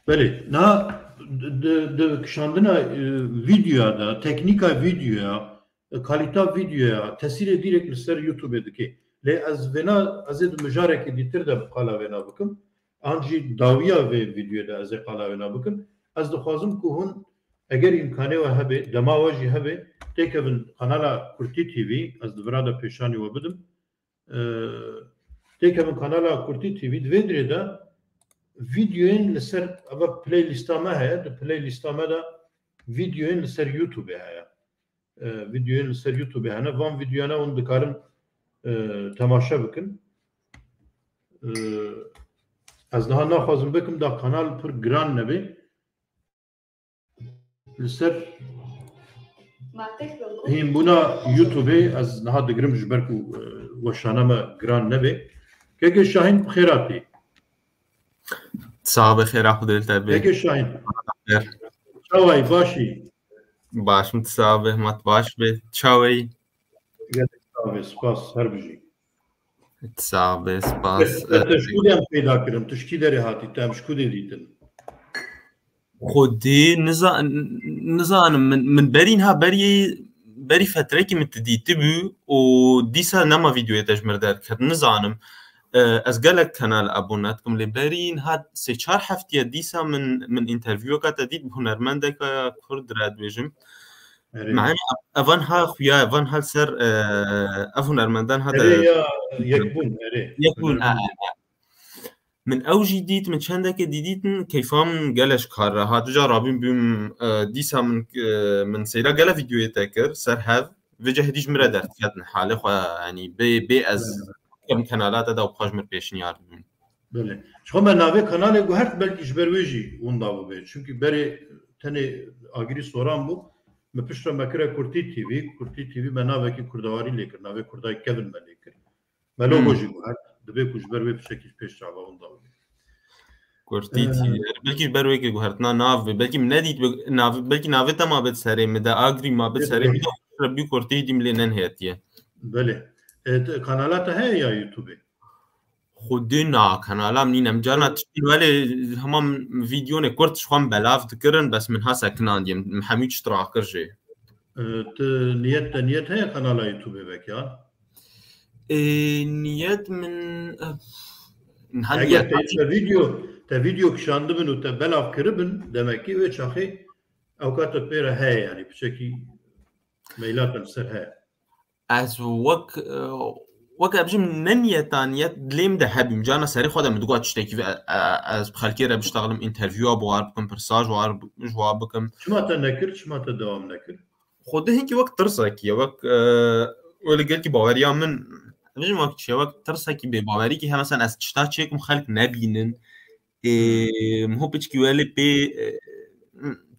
belê, niha di, di, di kişandina, e, vîdeoya de, teknîka vîdeoya, e, kalîta vîdeoya tesîrê dirêk li ser YouTubeê dike. Lê ez vêna, ez ê di mijarekê dîtir de qala vêna bikim. An jî dawiya vê vîdeoyê de ez ê qala wêna bikim. Ez dixwazim ku hûn, eger îmkanê we hebe, dema we jî hebe, têkevin kanala Kurtî T V, ez di vira de pêşanî we bidim. E, têkevin kanala Kurtî T V, di vê dirê de vîdeoyên li ser, eva playlista me heye, di playlista me de vîdeoyên li ser YouTubeê heye. E, vîdeoyên li ser YouTubeê hene. Van vîdeoyana hûn dikarin, e, temaşe bikin. E, ez niha naxwazim bikim da kanal pir giran nebe. Li ser hînbûna YouTubeê ez niha digirim ji ber ku, e, weşana me giran nebe. Keke Şahîn bi xêr hatî. Sax be, xêra Xwedê li te bê. Keke Şahîn. Xêr. Çawa yî, baş î? Baş im, tu sax be, hema tu baş be. Çawa yî? Gelek sax be, spas, her bijî. Tu sax be, spas. Te, te, te ji ku de em peyda kirin? Tu ji kî derê hatî? Te em ji ku de dîtin? Xwedê niza-, nizanim, min, min berî niha berî, berî fetrekî min tu dîtibû û dîsa nema vîdeoyê te ji min re derdiket. Nizanim. E, ez gelek kanal abone dikim, lê berî niha sê çar heftiye dîsa min, min intervieweka te dît bi hunermendeke Kurd re dibêjim. Erê. Me'nî evan ha xuya, evan ha li ser, e, ev hunermendan ha de Erê ya yekbûn, erê. Yekbûn, Hunermend. E, e, e. Min ew jî dît, min çendekê dî dîtin, keyfa min gele ji kar re hat. Vêca rabîn bûm, e, dîsa min, e, min seyra gele vîdeoyê te kir, ser hev. Vêca hêdî ji min re derdiketin. Halê xwe, yanî bê, bê ez Evet. kem kenala te de û bi xwe ji min pêşniyar dibûn. Belê. Ji xwe me navê kanalê guhert, belkî ji ber wê jî winda bûbe. Çimkî berê tenê Agirî Soran bû. Me piştre me kire Kurtî T V. Kurtî T V me navekî kurdewarî lê kir. Navê Kurdayê Kevin me lê kir. Me logo Hmm. jî guhert. Dibê ku ji ber wê piçekî ji pêş çava winda bûbe. Kurtî Ee, T V. Belkî ji ber wê kê guhertina nav be. Belkî min nedît be, nav, belkî navê te ma be serê min de, Agirî ma be serê min de, Belê. Rebî Kurtî dîm lê nenhêtiye. Belê. E, te, kanala te heye ya YouTubeê? Xwedê na, kanala min nîne. Min carna Evet. tiştî welê hema vîdeonê kurt ji xwe min belav dikirin, bes min ha sekinandiye. Min hemû tişt rakir jê. E, tu niyet, te niyet heye kanala YouTubeê veke? E, niyet min, e, niha Eger niyet te, te vîdeo, te vîdeo kişandibin û te belav kiribin, demekî wê çaxê ew ka te pê re heye, yanî piçekî meyla te li ser heye. Ez wek, e, wek ez bijim ne niyeta niyet dilê min de hebûm. Carna serê xwe de min digot tiştekî ve, e, e, ez bi xelkê re biştexlim, interviewa bi war bikim, pirsa ji war, ji war bikim. Çima te nekir, çima te dewam nekir? Xwedê hinkî wek tirsekî ye, wek, e, wê li gelkî baweriya min, ez bijim wek çi ye, wek tirsekî bêbawerîkî heye, mesela ez tişta çêkim xelk nebînin. Ê, Hmm. min hop piçkî welê pê, e,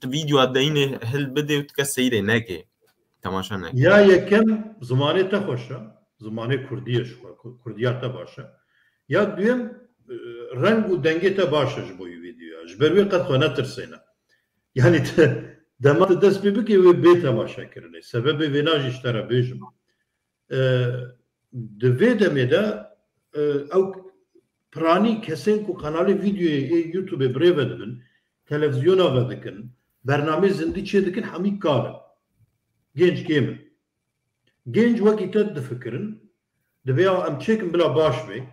tu vîdeoya deyînê hil bidê û tu kes seyrê neke. Temaşe neke. Ya yekem zimanê te xweş e. Zimanê kurdî ye ji xwe. Ku-, kurdiya te baş e. Ya duyem, e, reng û dengê te baş e ji bo wî vîdeoya. Ji ber wê qet xwe netirsêne. Yanî te, Dema tu dest pê bikê wê bê temaşekirinê. Sebebê vêna jî ji te re bêjim. E, di vê demê de e, ew piranî kesên ku kanalê vîdyoyê ê YouTubeê bi rê ve dibin, televizyona ve dikin, bernameyê zindî çê dikin, hemî kal in. Gênc kêm in. Gênc wekî te difikirin, divê ya em çêkin bila baş bê,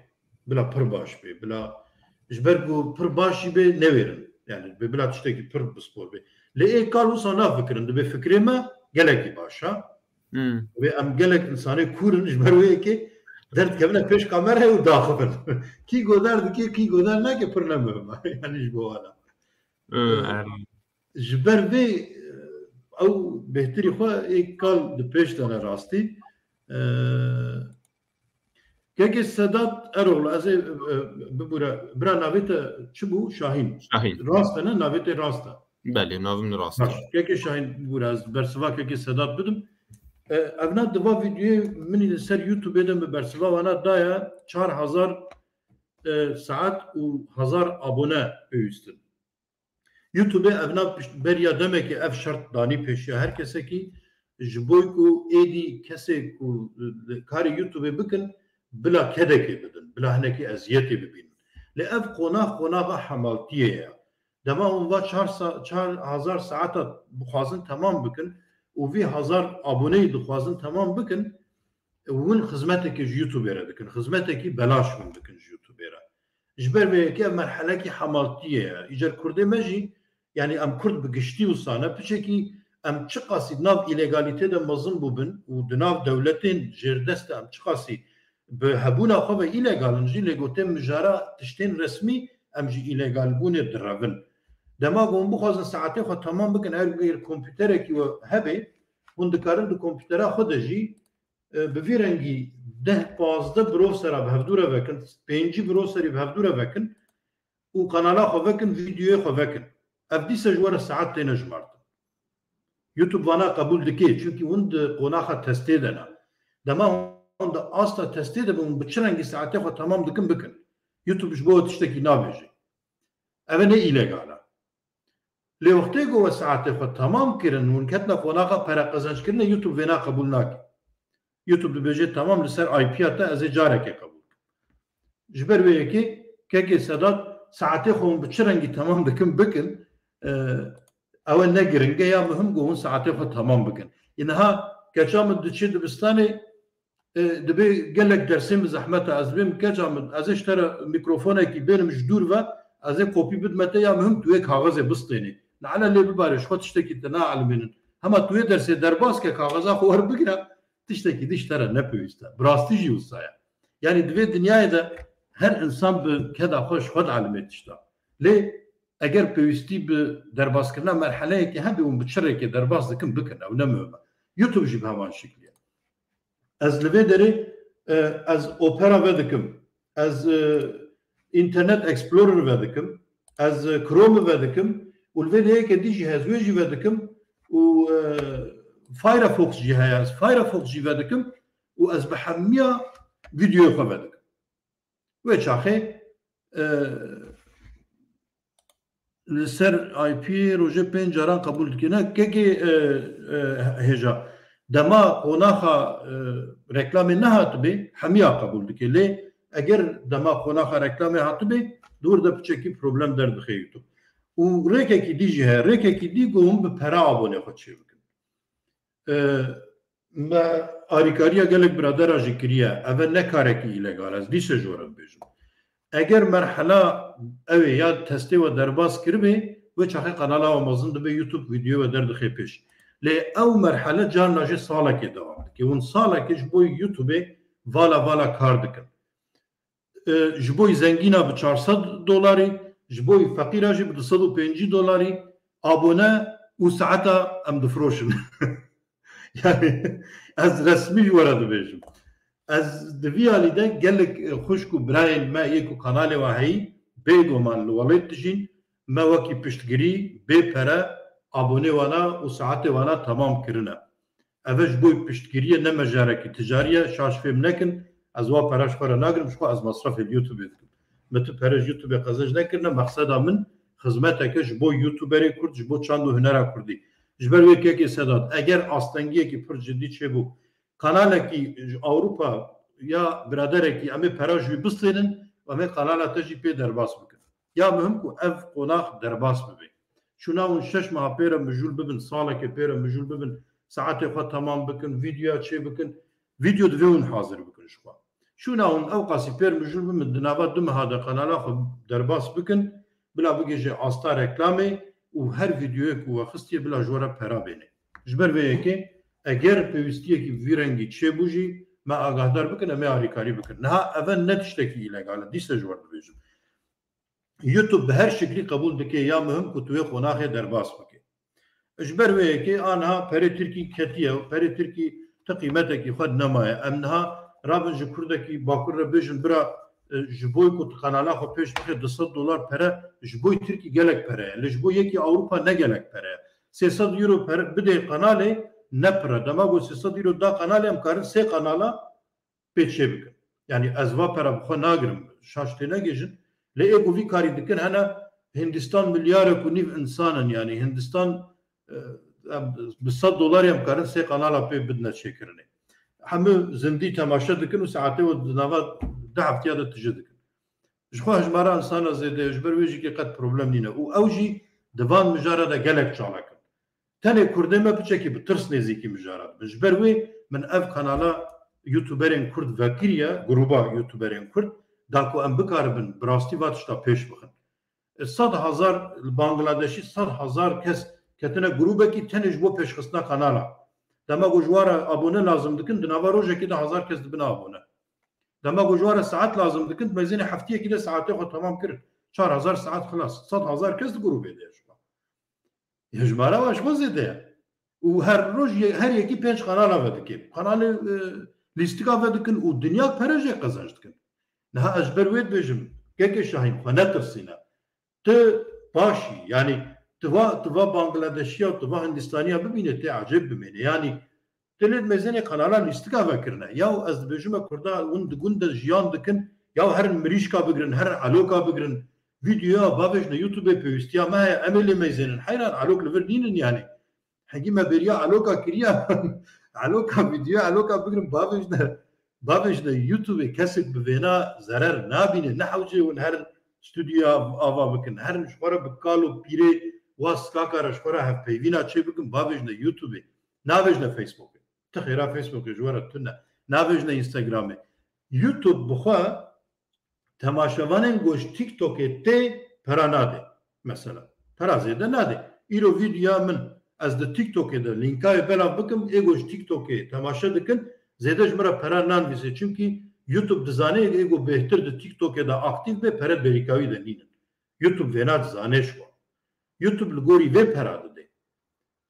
bila pir baş bê, bila ji ber ku pir baş jî bê newêrin. Yani bê bila tiştekî pir pispor bê. Lê ê kal wisa nafikirin, dibê fikrê me gelekî baş e. Hmm. Wê em gelek insanê kûr in ji ber wê yekê derdikevine pêş kamerayê û daxivin. Kî godar dike, kî godar nake pir ne muhim e. Yani ji bo wana. Hmm, Ee, erê. Ji ber vê, e, ew bêhtirî xwe ê kal di pêş de ne rastî. Ee, Kekê Sedat Eroglu, ez ê, e, bibûre, bira navê te çi bû? Şahîn. Şahîn. Rast e ne? Navê te rast e. Belê, navê min rast e. Baş, Kekê Şahîn, bûre, ez bersiva Kekê Sedat bidim. E, evna di va vîdyoyê min li ser YouTubeê de min bersiva wana daye, çar hezar, e, saet û hezar abone pêwîstin. YouTubeê evna pişt-, beriya demekê ev şert danî pêşiya her kesekî, ji bo ku êdî kesê ku, e, karê YouTubeê bikin, bila kedekê bidin, bila hinekî eziyetê bibînin. Lê ev qonax, qonaxa hemaltiyê ye. Dema hûn va çar sa-, çar hezar saeta bixwazin temam bikin û vî hezar aboneyî dixwazin temam bikin, hûn xizmetekê ji YouTubeê re dikin. Xizmetekî belaş hûn dikin ji YouTubeê re. Ji ber vê yekê ev merhelekî hemaltiyê ye. Îcar Kurdê me jî, yani em Kurd bi giştî wisa ne, piçekî em çiqasî di nav îlegalîtê de mezin bûbin û di nav dewletên jêrdest de em çiqasî bi hebûna xwe ve îlegal in jî, lê gotê mijara tiştên resmî em ji îlegalbûnê direvin. Dema ku hûn bixwazin saetê xwe temam bikin, eger kompîterekî we hebe, hûn dikarin di kompîtera xwe de jî, e, bi vî rengî deh pazdeh birov sera bi hevdû re vekin, pêncî birov serî bi hevdû re vekin û kanala xwe vekin, vîdyoyê xwe vekin. Ev dîse ji we re saet têne jimartin. YouTube vana qebûl dike, çunkî hûn di qonaxa testê de ne. Dema hûn di asta testê de bin, hûn bi çi rengî saetê xwe temam dikin, bikin. YouTube ji bo we tiştekî nabêje. Ev e ne îlegal e. Lê wextê ku we saetê xwe temam kirin, hûn ketine qonaxa pere qezenc kirine, YouTube vêna qebûl nake. YouTube dibêje, "Temam, li ser I P ya te ez ê carekê qebûl kim." Ji ber wê yekê Kekê Sedat, saetê xwe hûn bi çi rengî temam dikin, bikin. E, ew e ne giring e, ya muhim ku hûn saetê xwe temam bikin. Ê niha keça min diçe dibistanê, e, dibê gelek dersê min zehmet e, ez dibêm keça min, ez ê ji te re mîkrofonekî bênim ji dûr ve, ez ê kopî bidime te, ya muhim tu wê kaxizê bistênî. Ne'le lê bibare, ji xwe tiştekî te naelimênin. Hema tu wê dersê derbas ke, kaxiza xwe werbigire, tiştekî dî ji te re nepêwîst e. Bi rastî jî wisa ye. Yanî di vê dinyayê de her insan bi keda xwe ji xwe dielimê tişta. Lê eger pêwîstî bi derbaskirina merheleyekê hebe, hûn bi çi rêkê derbas dikin, bikin. Ew ne muhim e. YouTube jî bi heman şiklî ye. Ez li vê derê, e, ez Opera vedikim, ez, e, Internet Explorer vedikim, ez, e, Chrome vedikim û li vê lêyeke dî jî heye, ez wê jî vedikim û, e, Firefox jî heye, ez Firefox jî vedikim û ez bi hemiya vîdyoyê xwe vedikim. Wê çaxê, e, li ser I P rojê pênc caran qebûl dike. Ne, kekê, e, e, hêja. Dema qonaxa, e, reklamê nehatibê, hemiya qebûl dike. Lê eger dema qonaxa reklamê hatibê, di wir de piçekî problem derdixe YouTube. Û rêkekî dî jî heye. Rêkekî dî ku hûn bi pere abonê xwe çêbikin. E, me arîkariya gelek biradera jî kiriye. Ev e ne karekî îlegal e. Ez dîse ji we re dibêjim. Eger merhela ew ê ya testê we derbas kiribê, wê çaxê kanala we mezin dibe, YouTube vîdyoyê we derdixe pêş. Lê ew merhele carna jê salekê dewam dike. Hûn salekê ji bo YouTubeê vala vala kar dikin. E, ji bo zengîna bi çar sed dolarî, ji bo feqîra jî bi du sed û pêncî dolarî abone û saeta em difroşin. Yani ez resmî ji we re dibêjim. Ez di vî alî de gelek, e, xwişk û birayên me yê ku kanalê we heyî, bêguman li welêt dijîn, me wekî piştgirî bê pere abonê wana û saetê wana temam kirine. Ev e ji bo piştgiriyê, ne mejarekî ticarî ye, şaş fêm nekin, ez wa pere ji xwe re nagirim, ji xwe ez mesrefê li YouTubeê dikim. Me tu pere ji YouTubeê qezenc nekirine, mexseda min xizmeteke ji bo YouTuberê Kurd, ji bo çand û hunera Kurdî. Ji ber wê kekê Sedat, eger astengiyekî pir cidî çêbû, kanalekî ji Ewropa ya biraderekî, em ê pera ji wî bistênin û em ê kanala te jî pê derbas bikin. Ya muhim ku ev qonax derbas bibe. Şûna hûn şeş meha pê re mijûl bibin, salekê pê re mijûl bibin, saetê xwe temam bikin, vîdyoya çê bikin, vîdyo divê hûn hazir bikin ji xwe. Şûna hûn ew qasî pêr mijûl bibin, di nava du meha de kanala xwe derbas bikin, bila bigihîje asta reklamê û her vîdyoyê ku we xistiye bila ji we re pera bêne. Ji ber vê yekê eger pêwîstiyekî vî rengî çêbû jî me agahdar bikin, em ê alîkarî bikin. Niha eve ne tiştekî îlegal e, dîse ji we re dibêjim. YouTube bi her şiklî qebûl dike, ya muhim ku tu wê qonaxê derbas bike. Ji ber wê yekê a niha perê Tirkî ketiye û perê Tirkî ti qîmetekî xwe nemaye. Em niha rabin ji Kurdekî Bakur re bêjin, bira, e, ji bo ku tu kanala xwe pêş bixe du sed dolar pere, ji bo Tirkî gelek pere ye. Lê ji bo yekî Ewropa ne gelek pere ye. Sê sed euro pere bidê kanalê ne pir e. Dema ku sê sed euro da kanalê, em karin sê kanala pê çê bikin. Yanî ez va pera bi xwe nagirim, şaş tê negihîjin. Lê ê ku vî karî dikin hene, Hindistan milyarek û nîv însan in, yanî Hindistan, e, em, bi sed dolarî em karin sê kanala pê bidine çêkirinê. Hemû zindî temaşe dikin û saetê we di nava du heftiya de tije dikin. Ji xwe hejmara însana zêde ye, ji ber wê jî kê qet problem nîne. Û ew jî di van mijara de gelek çalak in. Tenê Kurdê me piçekî bi tirs nêzîkî mijara dibin. Ji ber wê min ev kanala YouTuberên Kurd vekiriye, gruba YouTuberên Kurd, da ku em bikaribin bi rastî va tişta pêş bixin. E, sed hezar li Bangladeşî, sed hezar kes ketine grubekî tenê ji bo pêşxistina kanala. Dema ku ji wa re abone lazim dikin, di nava rojekê de hezar kes dibine abone. Dema ku ji wa re saet lazim dikin, di meyzênê heftiyekî de saetê xwe temam kirin. Çar hezar saet xilas. Sed hezar kes di grubê de ye ji wa. Hejmara wan ji xwe zêde ye. Û her roj ye-, her yekî pênc kanala vedike. Kanalê, e, lîstika vedikin û dinya pere jê qezenc dikin. Niha ez ji ber wê dibêjim, kekê Şahîn, xwe netirsîne. Tu paş î, yanî tu va, tu va Bangladeşiya û tu va Hindistaniya bibîne, tê ecêb bimêne. Yanî tu lê di meyzênê kanala lîstika vekirine. Yaw ez dibêjime Kurda hûn di gund de jiyan dikin, yaw herin mirîşka bigirin, herin eloka bigirin. Vîdyoya bavêjne YouTubeê pêwîstiya me heye, em ê lê meyzênin. Heyran, elok li vir nînin yanî. Hingî me bêriya eloka kiriya. Eloka vîdyoya eloka bigirin, bavêjne, bavêjne YouTubeê, kesek bi vêna zerer nabîne, ne hewcê hûn herin stûdyoya ava bikin. Herin ji xwe re bi kal û pîrê wa skaka re ji xwe re hevpeyvîna çê bikin, bavêjne YouTubeê. Navêjne Facebookê. Ti xêra Facebookê ji we re tune. Navêjne Instagramê. YouTube bi xwe temaşevanên ku ji TikTokê tê pera nade. Mesela. Pera zêde nade. Îro vîdyoya min, ez di TikTokê de lînkayê belav bikim, ê ku ji TikTokê temaşe dikin, zêde ji min re pera nanivîse. Çimkî YouTube dizane ê ku bêhtir di TikTokê de aktîf be, pere bêrîkawî de nînin. YouTube vêna dizane ji xwe. YouTube li gorî vê pera dide.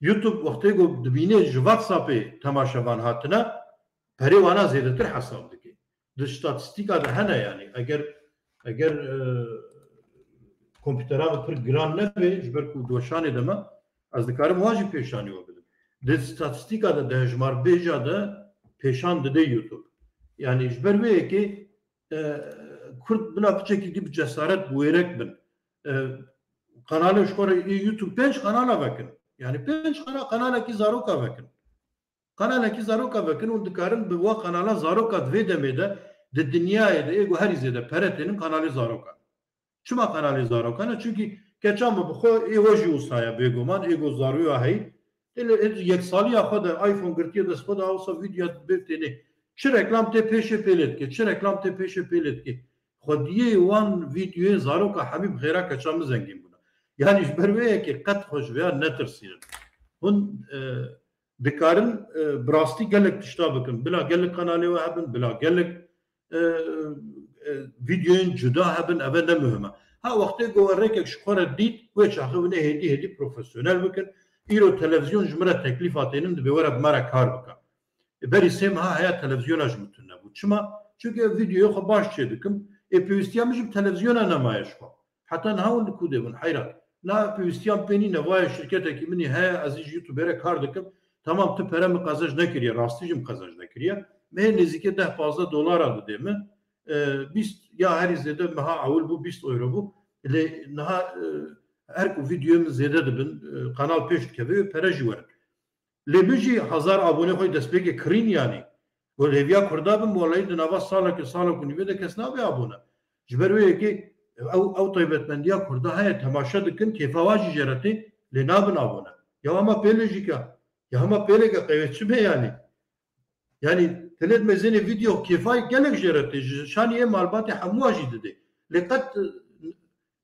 YouTube wextê ku dibîne ji WhatsAppê temaşevan hatine, perê wana zêdetir hesab dike. Di statistîka de hene yanî. Eger, eger, e, kompîtera min pir giran nebe, ji ber ku doşanê de me, ez dikarim wan jî pêşanî we bidim. Di statistîka de, di hejmarbêja de pêşan dide YouTube. Yanî ji ber wê yekê, e, Kurd bila piçekî dî bi cesaret, bi wêrek bin. E, kanalê ji xwe re ê YouTube pênc kanala vekin. Yanî pênc kana-, kanalekî zaroka vekin. Kanalekî zaroka vekin û dikarin bi wa kanala zaroka di vê demê de di dinyayê de ê ku herî zêde pere tênin kanalê zarokan. Çima kanalê zarokan e? Çimkî keça min bi xwe ê we jî wisa ye bêguman, ê ku zaroya heyî. Ê li, ê yeksaliya xwe de iPhone girtiye dest xwe de, wisa vîdyoya bê tênê. Çi reklam tê pêşê pê lê dike, çi reklam tê pêşê pê lê dike. Xwediyê wan vîdyoyên zaroka hemî bi xêra keça min zengîn bûne. Yanî ji ber wê yekê qet xwe ji vêya netirsînin. Hûn, e, dikarin, e, bi rastî gelek tişta bikin. Bila gelek kanalê we hebin, bila gelek, e, e, vîdyoyên cuda hebin, eve ne muhim e. Ha wextê ku we rêkek ji xwe re dît, wê çaxê hûn ê hêdî hêdî profesyonel bikin. Îro televîzyon ji min re teklîfa tênin, dibê were bi me re kar bike. E, berî sê meha heya televîzyona ji min tune bû. Çima? Çimkî ev vîdyoyê xwe baş çê dikim. Ê pêwîstiya min jî bi televîzyona nemaye ji xwe. Heta niha hûn li ku de bin, heyran. Na pêwîstiyan pê nîne, vaye şirketekî min î heye, ez î ji YouTubeê re kar dikim. Tamam, tu pere min qezenc nekiriye, rastî jî min qezenc nekiriye. Me hê nêzîkê deh pazdeh dolara didê min. E, bîst ya herî zêde meha ewil bû, bîst euro bû. Lê niha, e, Her ku vîdyoyê min zêde dibin, e, kanal pêş dikeve, pere jî werin. Lê min jî hezar abone xwe destpêkê kirîn yanî. Got hêviya Kurda bim, welahî di nava salekê, salek û nîvê de kes nabe abone. Ji ber wê yekê ew, ew taybetmendiya Kurda heye, temaşe dikin, kêfa wa jî jê re tê, lê nabin abone. Ya hema pêlê jî ke, ya hema pêlê ke qewê çi be yanî? Yanî, telê mêzênê vîdeo kêfa gelek jê re tê, ji şanî yê malbatê hemûa jî didê. Lê qet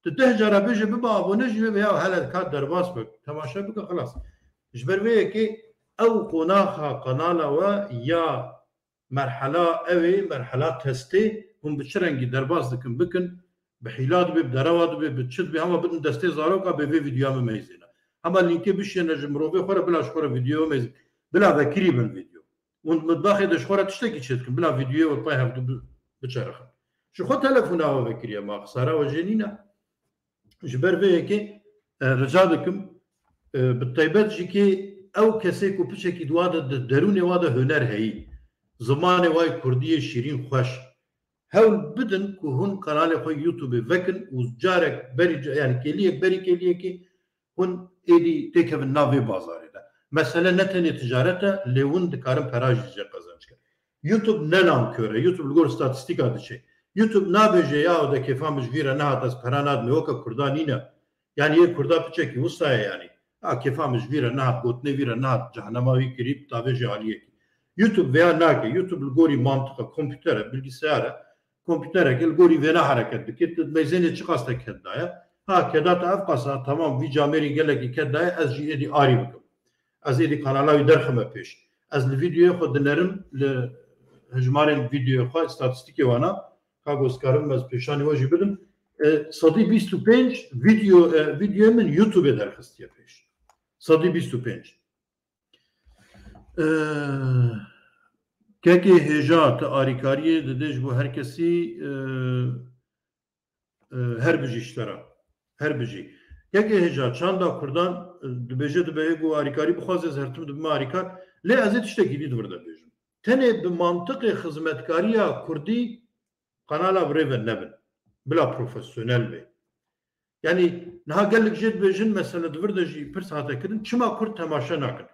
tu deh cara bêje bibe abone jî wê be ya hele ka derbas be, temaşe bike, xilas. Ji ber vê yekê ew qonaxa kanala we ya merhela ew ê, merhela testê, hûn bi çi rengî derbas dikin, bikin, bi hîla dibe, bi derewa dibe, bi çi dibe, hema bidin destê zaroka bê vê vîdyoya min meyzêne. Hema lînkê bişiyêne ji mirovê xwe re, bila ji xwe re vîdyoya meyzên. Bila vekirî bin vîdyo. Hûn di mitbaxê de ji xwe re tiştekî çêdikin, bila vîdyoyê we pay hevdu bi-, biçerixin. Ji xwe telefona we vekiriye, ma xisara we jê nîne. Ji ber vê yekê, e, rica dikim, e, bi taybet jî kê ew kesê ku piçekî di wa de, di derûnê wa de huner heyî, zimanê wa yê kurdî yê şîrîn xweş, hewl bidin ku hûn kanalê xwe YouTube-ê vekin û carek berî ca-, yanî kêliyek berî kêliyekê hûn êdî têkevin nav vê bazarê de. Mesele ne tenê ticaret e, lê hûn dikarin pera jî jê qezenc kin. YouTube ne nankor e, YouTube li gor statistîka diçe. YouTube nabêje ya de kêfa min ji vî re nehat, ez pera nadim, weke Kurda nîne. Yanî yê Kurda piçekî wisa ye yanî. A kêfa min ji vî re nehat, gotinê vî re nehat, cehenema wî kirî, tavê jê aliyekî. YouTube vêya nake. YouTube li gorî mantiq e, kompûter e, bilgisayar e. Kompûtereke li gorî vêna hereket dike. Tu mêzênê çiqas te ked daye? Ha, keda te ev qas e, temam, vî camêrî gelekî ked daye, ez jî êdî arî bikim. Ez êdî kanala wî derxime pêş. Ez li vîdyoyê xwe dinerim, li hejmarên vîdyoyê xwe, statîstîkê wana, ka ku ez karim ez pêşanî we jî bidim. E, sedî bîst û pênc vîdyo, e, vîdyoyê min YouTube-ê derxistiye pêş. Sedî bîst û pênc. E, kekê hêja, tu arîkariyê didê ji bo her kesî, e, e, her bijî ji te re. Her bijî. Kekê hêja, çanda Kurdan, e, dibêje dibe ê ku arîkarî bixwaze, ez her tim dibime arîkar. Lê ez ê tiştekî dî di vir de bêjim. Tenê bi mantiqê xizmetkariya Kurdî kanala bi rê ve nebin. Bila profesyonel be. Yanî niha gelek jê dibêjin, mesele di vir de jî pirs hate kirin, çima Kurd temaşe nakin?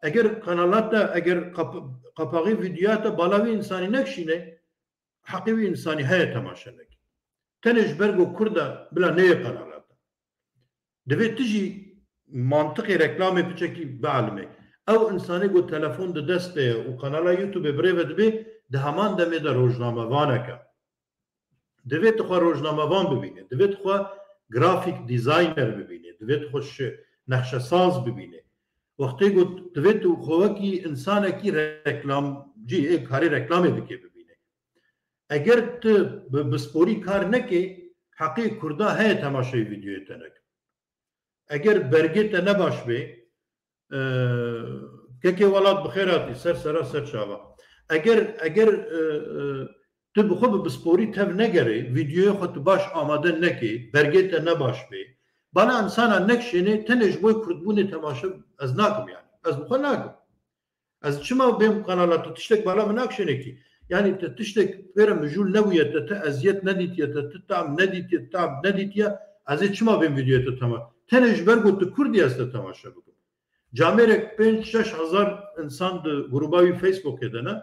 Eger kanala te, eger qap-, qapaxê vîdyoya te bala wî însanî nekişîne, heqê wî însanî heye temaşe neke. Tenê ji ber ku Kurd e, bila neyê kanala te. Divê tu jî mantiqê reklamê piçekî bielime. Ew însanê ku telefon di dest de ye û kanala YouTube-ê bi rê ve dibe, di heman demê de rojnamevanek e. Divê tu xwe rojnamevan bibîne, divê tu xwe grafik designer bibîne, divê tu xwe şi-, nexşesaz bibîne. Wextê ku divê tu xwe wekî însanekî reklamcî, ê karê reklamê dike bibîne. Eger tu bi, bi sporî kar nekê, heqê Kurda heye temaşeyê vîdyoyê te nekin. Eger bergê te ne baş bê, e, kekê welat bi xêr hatî, ser sera ser çava. Eger, eger, e, e, tu bi xwe bi, bi sporî tev negerê, vîdyoyê xwe tu baş amade nekê, bergê te ne baş bê, bala insana nekişênê, tenê ji bo kurdbûnê temaşe ez nakim yani. Ez bi xwe nakim. Ez çima bêm kanala tu tiştek bala min nakişêne kî? Yanî tu tiştek pê re mijûl nebûye te, tu eziyet nedîtiye te, tu tam nedîtiye, tam nedîtiye, ez ê çima bêm vîdyoyê te tema-, tenê ji ber ku tu Kurdî ez te temaşe bikim. Camêrek pênc şeş hezar insan di grûba wî Facebookê de ne,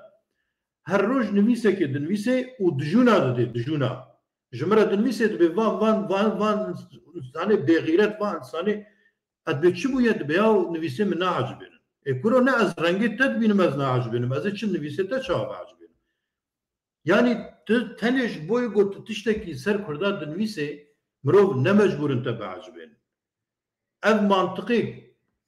her roj nivîsekê dinivîsê û dijûna didê, dijûna. Ji min re dinivîsê dibê van, van, van, van, zanê bêxîret, van insanê. Ez dibê çi bûye, dibê ya nivîsê min naecibênin. Ê kuro ne ez rengê te dibînim ez naecibênim. Ez ê çi nivîsê te çawa biecibênim? Yanî tu tenê ji boyê got tu tiştekî ser Kurda dinivîsê, mirov ne mecbûr in te biecibênin. Ev mantiqê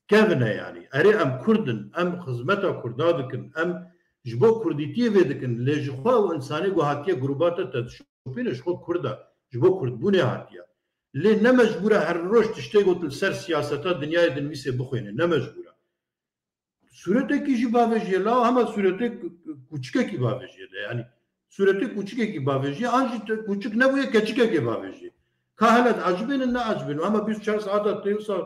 kevin e yanî. Erê em Kurd in, em xizmeta Kurda dikin, em ji bo Kurdîtiyê vê dikin, lê ji xwe ew insanê ku hatiye grûba te, te dişopîne ji xwe Kurd e, ji bo Kurdbûnê hatiye. Lê ne mecbûr e her roj tiştê got li ser siyaseta dinyayê dinivîsê bixwîne, ne mecbûr e. Sûretekî jî bavêjiyê, la hema sûretê ku-, ku-, kûçikekî bavêjiyê de, yanî sûretê kûçikekî bavêjiyê, an jî te-, kûçik nebûye, keçikekê bavêjiyê. Ka hele diecibênin, neecibênin. Hema bîst û çar saeta tê wisa,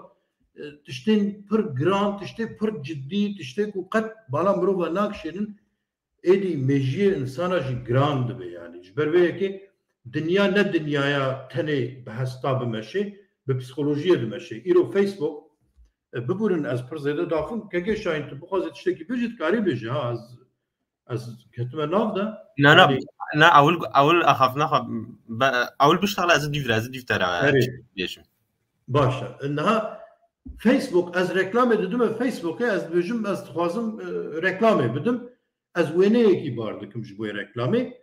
e, tiştên pir giran, tiştê pir cidî, tiştê ku qet bala mirova nakişênin, êdî mêjiyê insana jî giran dibe yanî. Ji ber vê yekê dinya ne dinyaya tenê bi hesta bimeşê, bi psîkolojiyê dimeşe. Îro Facebook, e, biburin ez pir zêde daxim, kekê Şahîn, tu bixwazî tiştekî bêjî, dikarî bêjî, ha, ez, ez ketime nav de. Na, na, Yanî na, ewil, ewil axaftina xwe, be-, ewil biştexile ez dîv re, ez dîv te re, Erê. bêjim. Baş e. Niha Facebook, ez reklamê didime Facebookê, ez dibêjim, ez dixwazim, e, reklamê bidim. Ez wêneyekî bar dikim ji bo reklamê.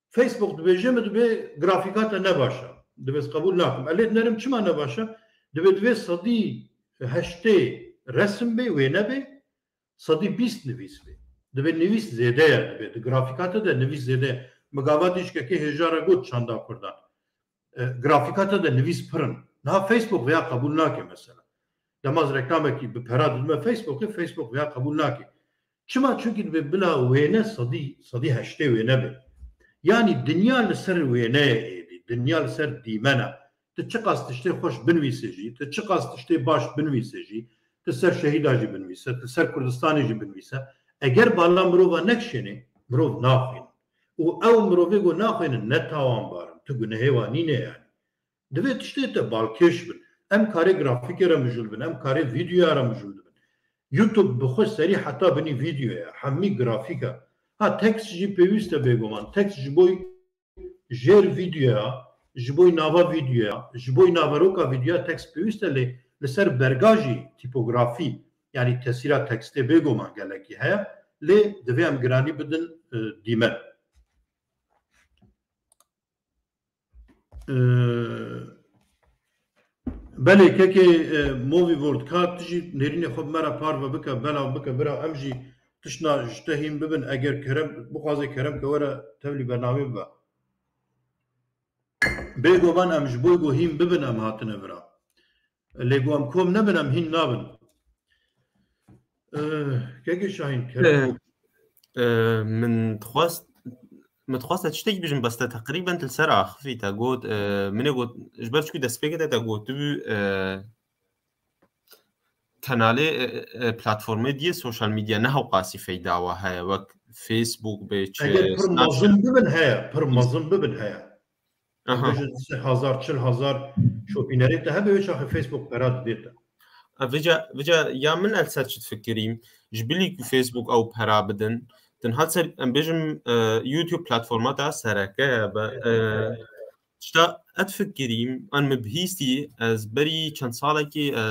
Facebook dibêje min, dibê grafîka te ne baş e. Dibê ez qebûl nakim. Ez lê dinerim çima ne baş e? Dibê, dibê sedî heştê resim bê, wêne bê, sedî bîst nivîs bê. Dibê nivîs zêde ye, dibê di grafîka te de nivîs zêde ye. Min gava dî ji kekê hêja re got çanda kurdan. E, grafîka te de nivîs pir in. Niha Facebook vêya qebûl nake mesela. Dema ez reklamekî bi pera didime Facebookê, Facebook vêya qebûl nake. Çima? Çunkî dibê bila wêne sedî, sedî heştê wêne be. Yanî dinya li ser wêne ye êdî, dinya li ser dîmen e. Tu çiqas tiştê xweş binivîse jî, tu çiqas tiştê baş binivîse jî, tu ser şehîda jî binivîse, tu ser Kurdistanê jî binivîse, eger bala mirova nekişênê, mirov naxwîne. Û ew mirovê ku naxwînin ne tawanbar in, tu gunehê wan nîne yanî. Divê tiştê te balkêş bin. Em karê grafîkê re mijûl bin, em karê vîdyoya re mijûl dibin. YouTube bi xwe serî heta binî vîdyo ye, hemî grafîk e. Ha, tekst jî pêwîst e bêguman. Tekst ji bo jêr vîdyoya, ji bo nava vîdyoya, ji bo naveroka vîdyoya tekst pêwîst e, lê li ser berga jî tîpografî, yanî tesîra tekstê bêguman gelekî heye. Lê divê em giranî bidin, e, dîmen. Ee, belê kekê, e, Movie World, ka tu jî nêrînê xwe bi me re parve bike, belav bike, bira em jî tiştna ji te hîn bibin, eger kerem, bixwaze kerem ke were tevlî bernamê bibe. Bêguman em ji bo ku hîn bibin em hatine vira. Lê ku em kom nebin em hîn nabin. Ee, kekê Şahîn, kerem. Ee, Ee, min dixwest, min dixwest te tiştekî bijim, bes te teqrîben li ser axifî te got, e, min ê got, ji ber çikû destpêkê te, te gotibû, e, kanalê, e, e, platformê diyê sosyal medya ne hewqasî feyda we heye, wek Facebook bê, çi, Eger pir Snapchat. Mezin bibin heye, pir mezin bibin heye. Aha. Bêjin sê hezar, çil hezar şopînerê te hebe, wê çaxê Facebook pera didê te. E, vêca, vêca ya min el ser çi difikirîm? Ji bilî ku Facebook ew pera bidin, din hat ser, em bêjim, e, YouTube platforma te sereke ye, be, e, tişta et fikirîm, an min bihîstî, ez berî çend salekî, e,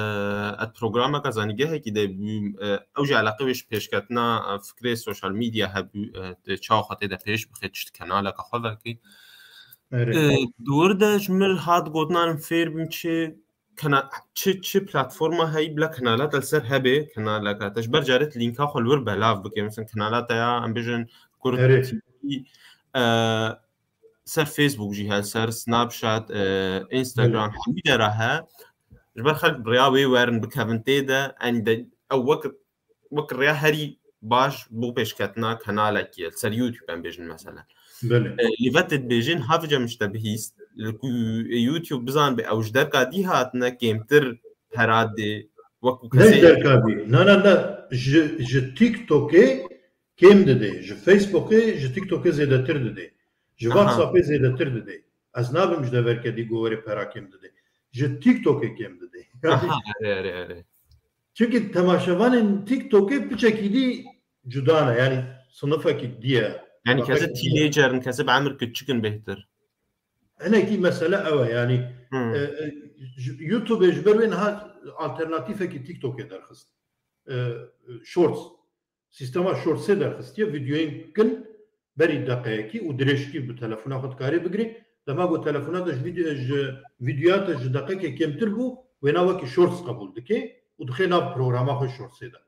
et programeka zanîgehekî de bûm, e, ew jî eleqe wê ji pêşketina, e, fikrê sosyal medya hebû, e, tu çawa xwe tê de pêş bixê, tişt kanaleka xwe vekî. Erê. E, di wir de ji min hat gotinan fêr bûm çi kana-, çi, çi platforma heyî bila kanala te li ser hebe, kanaleka te ji ber carê tu lînka xwe li wir belav bike. Mesela kanala te ya, em bêjin Kurd Erê. T V, e, ser Facebook jî he, ser Snapchat, e, Instagram, Belê. Hemî dera he. Ji ber xelk bi rêya wê werin bikevin tê de, enî de ew wek wek rêya herî baş bo pêşketina kanalekî ye, li ser YouTube em bêjin mesela. Belê. E, lê ve tu dibêjin, ha vêca min ji te bihîst, li ku YouTube bizanbe ew ji derka dî hatine kêmtir pera dê, wekû Ne ji kesê derka dî. Na, na, na. Ji, ji TikTokê kêm didê. Ji Facebookê, ji TikTokê zêdetir didê. Ji Aha. WhatsAppê zêdetir didê. Ez nabim ji deverke dî ku werê pera kêm didê. Ji TikTokê kêm didê. Aha, erê, erê, erê. Çimkî temaşevanên TikTokê piçekî dî cuda ne, yanî sinifekî dî ye. Yanî kesê teenager in, kesê bi emir küçük in bêhtir. Hinekî mesele ew e, yanî, Hmm. e, e, ji, YouTubeê ji ber wê niha alternatîfekî TikTokê derxist. E, Shorts. Sîstema Shortsê derxistiye, vîdyoyên kin berî deqeyekî û dirêjkî bi telefona xwe dikarê bigirê. Dema ku telefona te ji vîdyo-, ji vîdyoya te ji deqekê kêmtir bû, wêna wekî Shorts qebûl dike û dixê nav programa xwe Shortsê de.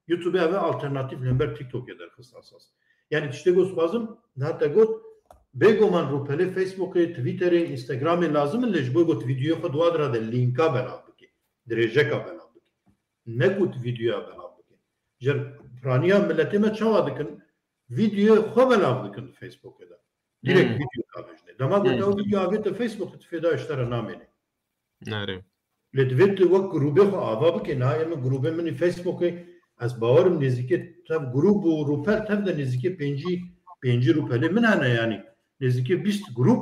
YouTube ev e alternatîf li hember TikTokê derxist esas. Yanî tiştê ku dixwazim, niha te got, bêguman rûpelê Facebookê, Twitterê, Instagramê lazim in, lê ji bo ku tu vîdyoyê xwe di wan dira de lînka belav bike, dirêjeka belav bike. Ne ku tu vîdyoya belav bike. Jer piraniya miletê me çawa dikin? Vîdyoyê xwe belav dikin di Facebookê de. Direkt Hmm. vîdyo davêjinê. Dema ku Hmm. te ew vîdyo avête Facebookê, tu fêda ji te re namêne. Nare. Lê divê tu wek grûbê xwe ava bike. Niha ê min grûbê min ê Facebookê, ez bawerim nêzîkê tev grûb û rûpel tev de nêzîkê pêncî, pêncî rûpelê min hene yanî. Nêzîkê bîst grûb.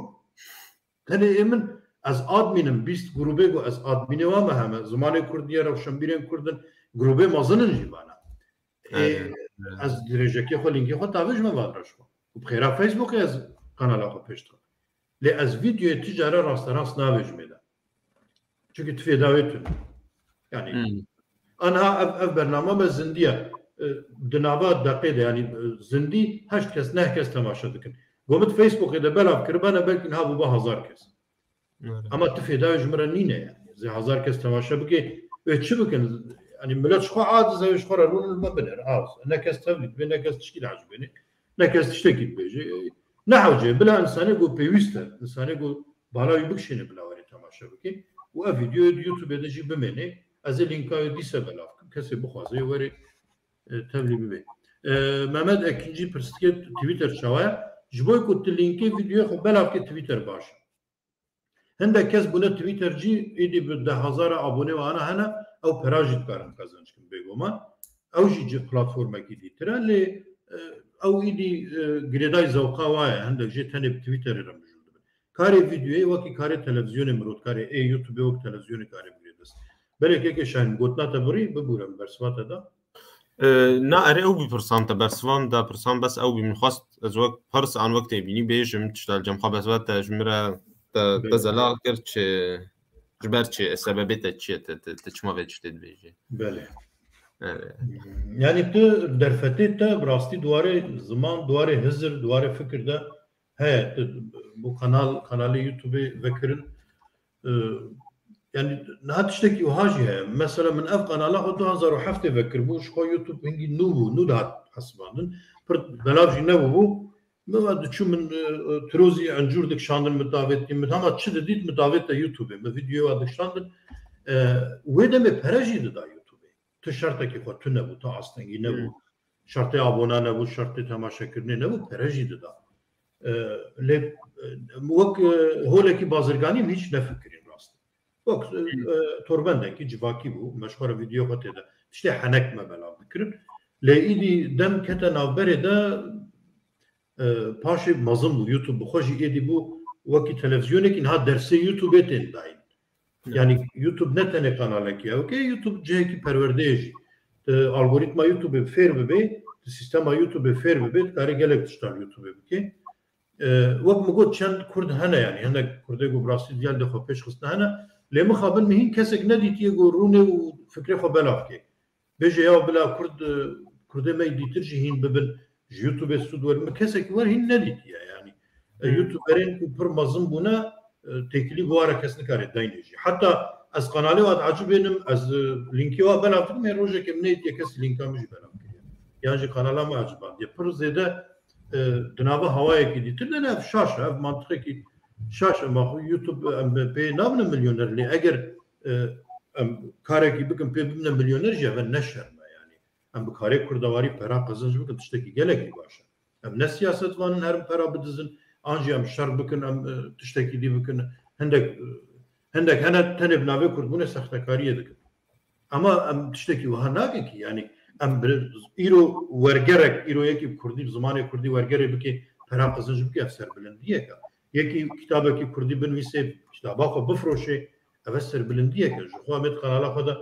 Tenê ê min, Ez admin im, bîst grûbê ku ez adminê wan me heme, zimanê kurdî ye, rewşenbîrên kurd in, grûbê mezin in jî vana. Ê, Aynen. ez dirêjekê xwe, lînkê xwe tavê ji me vadira ji xwe. Û bi xêra Facebookê ez kanala xwe pêş dixim. Lê ez vîdeoyê ti care rasterast navêjimê de. Çimkî ti fêda wê tune. Yani, Hmm. anha ev, ev bername me zindî ye. E, di nava deqê de, yani, e, zindî heşt kes, neh kes temaşe dikin. Gomit Facebookê de belav kiribane, belkî niha bûba hezar kes. Evet. Ama ti fêda wê ji min re nîne yani. Zê hezar kes temaşe bike, wê çi bikin? Yani, millet ji xwe aciz e, wê ji xwe re rûnin me biner. Aciz. Ne kes tevlî dibe, ne kes tişkî diecibêne, ne kes tiştekî dibêje. E, ne hewce, bila insanê ku pêwîst e, insanê ku bala wî bikişîne bila were temaşe bike. Û ev vîdeoyê di YouTubeê de jî bimêne. Ez ê lînka wê dîse belav bikim. Kesê bixwaze were, e, tevlî bibe. E, Mehmet Ekinci pirsike Twitter çawa ye? Ji bo ku tu lînkê vîdeoyê xwe belav ke Twitter baş e. Hindek kes bûne Twittercî, êdî bi deh hezara abonê wana hene, ew pera jî dikarin qezenc kin bêguman. Ew jî ci platformekî dîtir e, lê, e, ew êdî, e, girêdayî zewqa wa ye, hindek jê tenê bi Twitterê re mijûl dibin. Karê vîdeoyê wekî karê televîzyonê mirov dikarê, ê YouTubeê wek televîzyonê karê bigirê dest. Belê kekê Şahin, gotina te birî, bibûre min bersiva te da. E, na, erê, ew bî pirsan te bersivan da, pirsan bes ew bî, min xwest ez wek pirs an wek têbînî bêjim, tişta li cem xwe bersiva te ji min re te, te Belê. zelal kir, çi, ji ber çi, sebebê te çi ye, te, te, te çima vê tiştê dibêjî? Belê. Evet. Yani tu derfetê te bi rastî di warê ziman, di warê hizir, di warê fikir de heye. Tu bu kanal, kanalê YouTubeê vekirin, e, yani niha tiştekî wiha jî heye. Mesela min ev kanala xwe du hazar û heftê vekiribû, ji xwe YouTube hingî nû bû, nû dihat hesibandin. Pir belav jî nebûbû. Min ve diçû min, e, e, tirozî encûr dikişandin, min davêt dît, min hema çi didît, min davêt te YouTubeê, min vîdeoya dikişandin. E, wê demê pere jî dida YouTubeê. Tu şertekî xwe tune bû, tu astengî nebû. Hmm. Şertê abona nebû, şertê temaşekirinê nebû, pere jî dida. E, lê, e, wek, e, holekî bazirganî min hiç nefikirîn rast. Wek, e, torbendekî civakî bû, me ji xwe re vîdeo xwe tê de tiştê henek me belav dikirin. Lê îdî dem kete navberê de, e, paşê mezin bû, YouTube bi xwe jî êdî bû wekî televîzyonekî, niha dersê YouTubeê tên dayîn. Yani YouTube ne tenê kanalekî ye. Okey, YouTube cihekî perwerdeyê jî. Tu algorîtma YouTubeê fêr bibê, tu sîstema YouTubeê fêr bibê, dikarê gelek tişta li YouTubeê bikê. E, wek min got, çend Kurd hene yani. Hinek Kurdê ku bi rastî diyal de xwe pêş xistine hene. Lê mixabin min hîn kesek nedîtiye ku rûnê û fikrê xwe belav bike. Bêje ya bila Kurd, e, Kurdê me yî dîtir jî hîn bibin, ji YouTubeê sûd werin. Min kesekî wer hîn nedîtiye yani. E, Hmm. YouTuberên ku pir mezin bûne, e, têkilî bi wa re kes nikare daynê jî. Heta ez kanalê wa diecibênim, ez, e, lînkê wa belav dikim, hê rojekê min neyê kes lînka min jî belav kiriye. Yan jî kanala me ecibandiye. Pir zêde, e, di nava hawayekî dîtir de ne, ev şaş e, ev mantiqekî şaş e. Ma xwe YouTube, em pê nabine milyoner, lê eger, e, em karekî bikin pê bibine milyoner jî, ev ne şerm e yani. Em bi karê kurdewarî pera qezenc bikin, tiştekî gelekî baş e. Em ne siyasetvan in herin pera bidizin, an jî em şer bikin, em, e, tiştekî dî bikin. Hindek, e, hindek hene tenê bi navê kurdbûnê sextekariyê dikin. Ama em tiştekî wiha nake ki, yani em bi, îro wergerek, îro yekî bi kurdî, bi zimanê kurdî wergerê bike, pera qezenc bike, ev serbilindiyek e. Yekî kitabekî kurdî binivîsê, kitaba xwe bifroşê, ev serbilindiyek e. Ji xwe em ê di kanala xwe de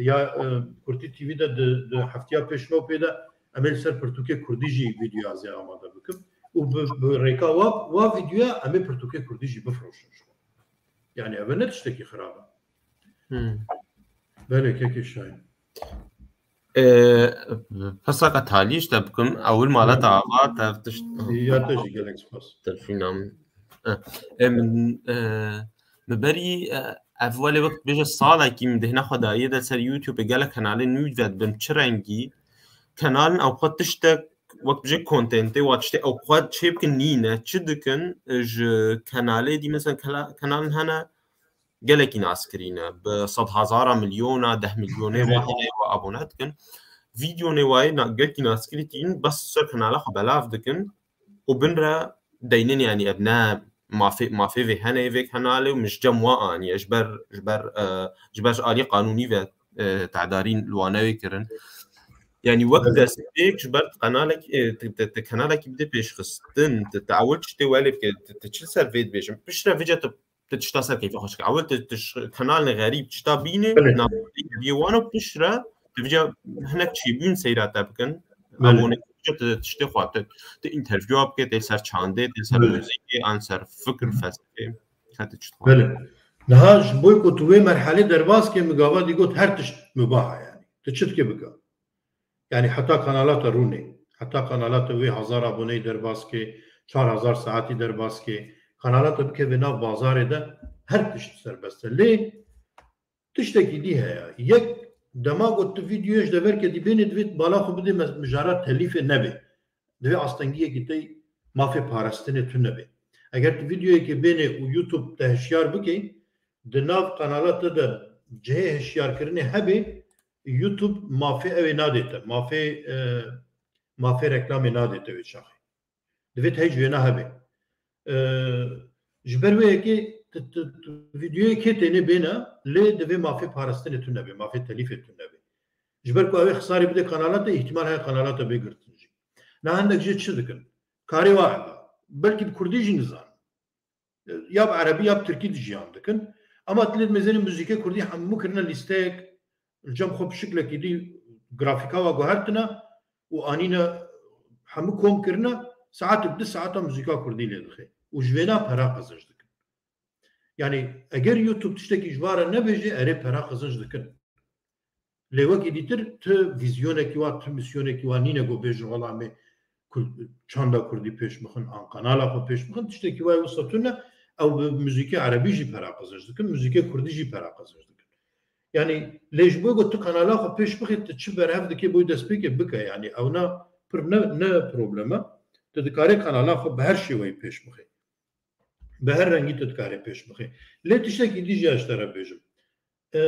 ya, e, Kurtî T V de di, di heftiya pêş me û pê de em ê li ser pirtûkê kurdî jî vîdeoya zê amade bikim û bi, bi rêka wa, wa vîdeoya em ê pirtûkê kurdî jî bifroşin ji xwe. Yani ev ne tiştekî xirab e. Hmm. Belê, kekê Şahin. E, pirsa qe talî ji te bikim, ewil mala te ava, te tişt Ya te jî gelek spas. Telefîna min. E, e, min, e, Min berî, e, ev welê wek bêje salekî min dêhna xwe daye de ser YouTube gelek kanalên nû vedibin, çi rengî? Kanalin ew xwe tiştek wek bêje kontentê wa tiştê ew xwe çêbikin nîne. Çi dikin, e, ji kanalê dî, mesela kela-, kanalin hene gelekî naskirî ne. Bi sed hezara, milyona, deh milyonê wa hene wa abone dikin. Vîdeonê wayê na-, gelkî naskirî tînin, bes ser kanala xwe belav dikin û bin re deynin, yani ev ne mafê, mafê vê hene, vê kanalê û min ji cem wa aniye, ji ber, ji ber, e, ji ber ji aliyê qanûnî ve, e, tedarîn li wane wê kirin. Yani wek Evet. destpêk ji ber kanalek, e, te, te, te kanalekî bide pêşxistin, te, te ewil tiştê welê bike, te, te çi ser vê dibêjin? Piştre vêce tu tu tişta ser keyfa xwe çike. Ewil tu, tu kanalê xerîb tişta bîne, Belê. Navê wan û piştre tu vêca hinek çêbûn seyra te bikin. Belê. Abone tu tiştê xwe, tu, tu interviewa bike, tê ser çandê, tê ser Belê. Muzîkê, an ser fikir, felsefê. Her tişt xwe. Belê. Niha ji bo ku tu wê merhelê derbas ke, min gava dî got her tişt mubah e yani. Tu çi dike bike. Yani heta kanala te rûnê. Heta kanala te wê hezar aboneyî derbas ke, çar hezar saetî derbas ke. Kanala te bikeve nav bazarê de her tişt serbest e. Lê tiştekî dî heye. Yek dema got tu vîdyoyê ji deverkê dî bênê divê bala xwe bidê me-, mijara telîfê nebe. Divê astengiyekî te mafê parastinê tune be. Eger tu vîdyoyekê bênê û YouTube te hişyar bike, di nav kanala te de cihê hişyarkirinê hebe, YouTube mafê ew ê nadê te, mafê, e, mafê reklamê nadê te wê çaxê. Divê tu heyî ji wêna hebe. E, ji ber wê yekê tu, tu, tu vîdyoyê kê tênê bêne, lê divê mafê parastinê tune be, mafê telîfê tune be. Ji ber ku ew ê xisarê bide kanala te, îhtimal heye kanala te bê girtin jî. Na hindek jê çi dikin? Karê wa hebe. Belkî bi kurdî jî nizanin. Ya bi erebî ya bi tirkî dijiyan dikin. Ama tu lê dimêzênî muzîkê kurdî hemû kirine lîsteyek, li cem xwe pişiklekî dî grafîka wa guhertine û anîne hemû kom kirine, saetek du saeta muzîka kurdî lê dixe. Û ji vêna pera qezenc dikin. Yani eger YouTube tiştekî ji wa re nebêje, erê pera qezenc dikin. Lê wekî dîtir tu vîzyonekî wa, tu misyonekî wa nîne ku bêjin wela em ê kur-, çanda kurdî pêş bixin, an kanala xwe pêş bixin, tiştekî wa wisa tune, ew bi muzîkê erebî jî pera qezenc dikin, muzîkê kurdî jî pera qezenc dikin. Yani lê ji bo ku tu kanala xwe pêş bixî, tu çi berhev dikê bo destpêkê bike, yani ewna pir ne, ne problem e. Tu dikarê kanala xwe bi her şêweyî pêş bixî. Bi her rengî tu dikarê pêş bixî. Lê tiştekî dî jî ez ji te re bêjim. E,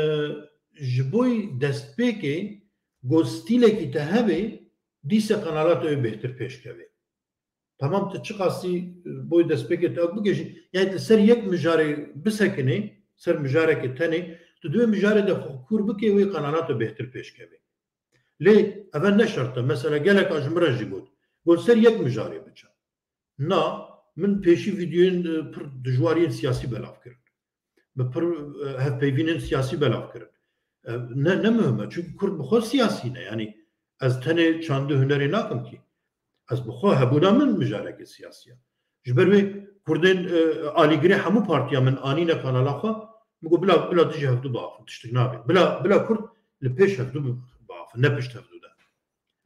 ji bo destpêkê ku stîlekî te hebe, dîse kanala te wê bêhtir pêş keve. Tamam, tu çiqasî, e, bo destpêkê tu ew bike jî, yani tu ser yek mijarê bisekinê, ser mijarekê tenê, tu di wê mijarê de xwe kûr bikê, wê kanala te bêhtir pêş keve. Lê eve ne şert e. Mesela geleka ji min re jî got. Got ser yek mijarê biçe. Na, min pêşî vîdyoyên, e, pir dijwar yên siyasî belav kirin. Bi pir, e, hevpeyvînên siyasî belav kirin. E, ne, ne muhim e. Çünkü kurd bi xwe siyasî ne. Yani ez tenê çandî hunerê nakim kî. Ez bi xwe hebûna min mijareke siyasî ye. Ji ber wê kurdên, e, alîgirê hemû partiya min anîne kanala xwe. Min got bila, bila dijî hevdû biaxivin. Tiştik nabe. Bila, bila kurd li pêş hevdû biaxivin. Ne pişt hevdû de.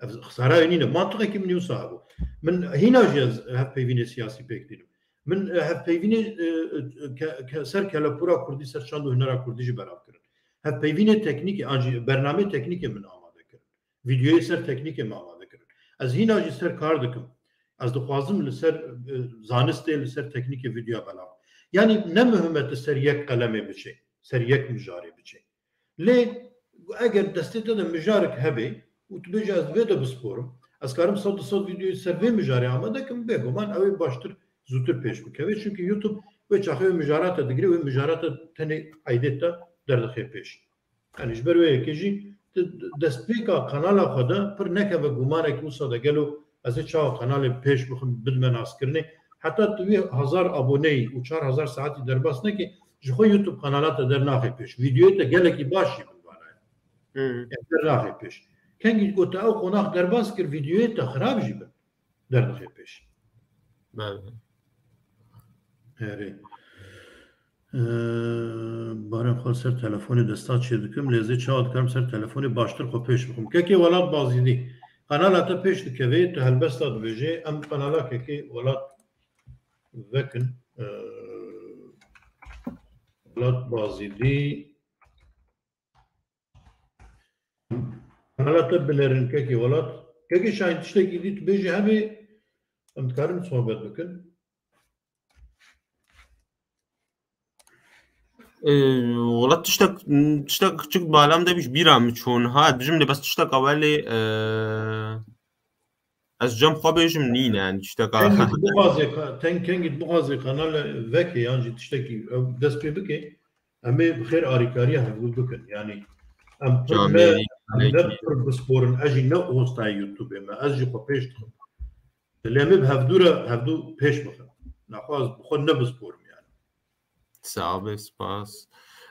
Ev xisara wê nîne. Mantiqekî min wisa hebû. Min hîna jî ez hevpeyvînê siyasî pêk tînim. Min, e, hevpeyvînê, e, e, ke-, ke-, ser kelepûra kurdî, ser çand û hunera kurdî jî belav kirin. Hevpeyvînê teknîkê, an jî bernameyê teknîkê min amade kirin. Vîdyoyê ser teknîkê min amade kirin. Ez hîna jî ser kar dikim. Ez dixwazim li ser, e, zanistê, li ser teknîkê vîdyoya belav. Yani ne muhim e tu ser yek qelemê biçê, ser yek mijarê biçê. Lê eger destê te de mijarek hebe û tu bêjî ez vê de bisporim, ez karim sed di sed vîdyoyê ser vê mijarê amade kim, bêguman ew ê baştir, zûtir pêş bikeve. Çünkü YouTube wê çaxê wê mijara te digire, wê mijara te tenê eydê te derdixe pêş. Yani ji ber wê yekê jî tu destpêka kanala xwe de pir nekeve gumanek wisa de gelo ez ê çawa kanalê pêş bixim, bidime naskirinê. Heta tu wî hezar aboneyî û çar hezar saetî derbas nekî, ji xwe YouTube kanala te dernaxê pêş. Vîdyoyê te gelekî baş jî bin vana ye. Hmm. Yani dernaxê pêş. Kengî ku te ew qonax derbas kir, vîdyoyê te xirab jî bin, derdixe pêş. Belê. Erê. Ee, barê xwe ser telefonê desta çê dikim, lê ez ê çawa dikarim ser telefonê baştir xwe pêş bixim. Kekê Welat Bazîdî, kanala te pêş dikeve, tu helbesta dibêjê, em kanala Kekê Welat vekin. Ee, Welat Bazîdî, kanala te binerin Kekê Welat. Kekê Şahin, tiştekî dî tu bêjî hebe, em dikarin sohbet bikin. Ee, wala tiştek, tiştek çik balam de bîş bîra min çûn. Ha, dijim de bes tiştek ewelê, ee, ez cem xwe bêjim nîne, yani tiştek a- Kengî tu bixwazê ka-, ten kengî tu bixwazê kanal veke yan jî tiştekî ew dest pê bike, em ê bi xêr arîkariya hevdû bikin. Yani em pir ne, Camêrî, em ne pir bisporin, ez jî ne ostayê YouTube me, ez jî xwe pêş dixim. Lê em ê bi hevdû re hevdû pêş bixin. Naxwe ez bi xwe ne bisporim yani. Sabe, spas.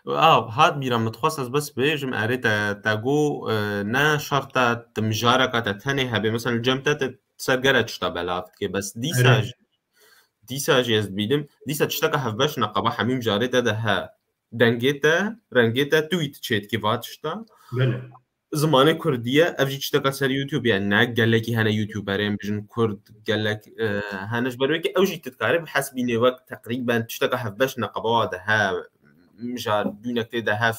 Aw, hat bîra min dixwest ez bes bêjim, erê te, te got, e, ne şert e, tu mijareka te tenê hebe, mesela li cem te, te ser gele tişta belav dike, bes dîsa Erê. jî, dîsa jî ez dibînim, dîsa tişteka hevbeş neqeba hemî mijarê te de he. Dengê te, rengê te, tu wî çê dikî va tişta. Belê. Zimanê kurdî ye, ev jî tişteka ser YouTube ye, ne gelekî hene YouTuberên bijin kurd, gelek, e, hene ji ber wê kê ew jî tu dikarî bihesbînê wek teqrîben tişteka hevbeş neqeba de he, mijar, dûnek tê de he,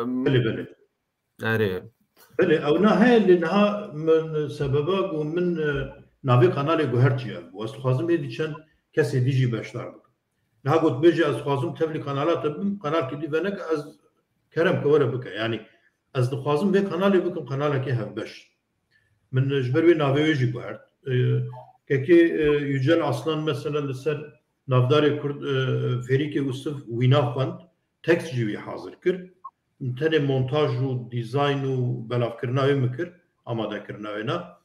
em, Belê, belê. Erê. Belê, ew na heye lê niha min sebeba ku min, e, navê kanalê guhert jî ev bû. Ez dixwazim êdî çend kesê dî jî beşdar bikim. Niha got bêje ez dixwazim tevlî kanala te bim, kanalkî dî veneke ez kerem ke were bike. Yanî ez dixwazim vê kanalê bikim kanalekê hevbeş. Min ji ber wê navê wê jî guhert. E, kekê, e, Yücel Aslan mesela li ser navdarê Kurd, e, Fêrîkê Ûsiv wîna xwend, tekst jî wî hazir kir. Tenê montaj û dîzayn û belavkirina wê min kir, amadekirina wê na.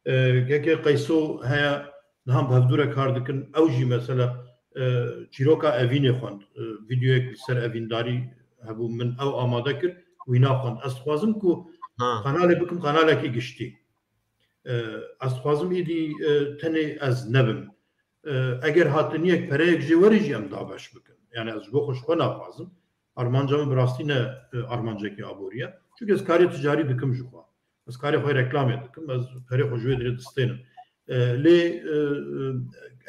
E, kekê Qeyso heye, niha bi hevdû re kar dikin. Ew jî mesela, e, çîroka evînê xwend. E, vîdeoyek li ser evîndarî hebû, min ew amade kir, wîna xwend. Ez dixwazim ku Ha. kanalê bikim kanalekî giştî. E, ez dixwazim êdî, e, tenê ez nebim. E, eger hatiniyek pereyek jê were jî em dabeş bikin. Yani ez ji bo xwe ji xwe naxwazim. Armanca min bi rastî ne, e, armancekî aborî ye. Çunke ez karê ticarî dikim ji xwe. Ez karê xwe reklamê dikim. Ez perê xwe ji wê dirê distênim. E, lê, e,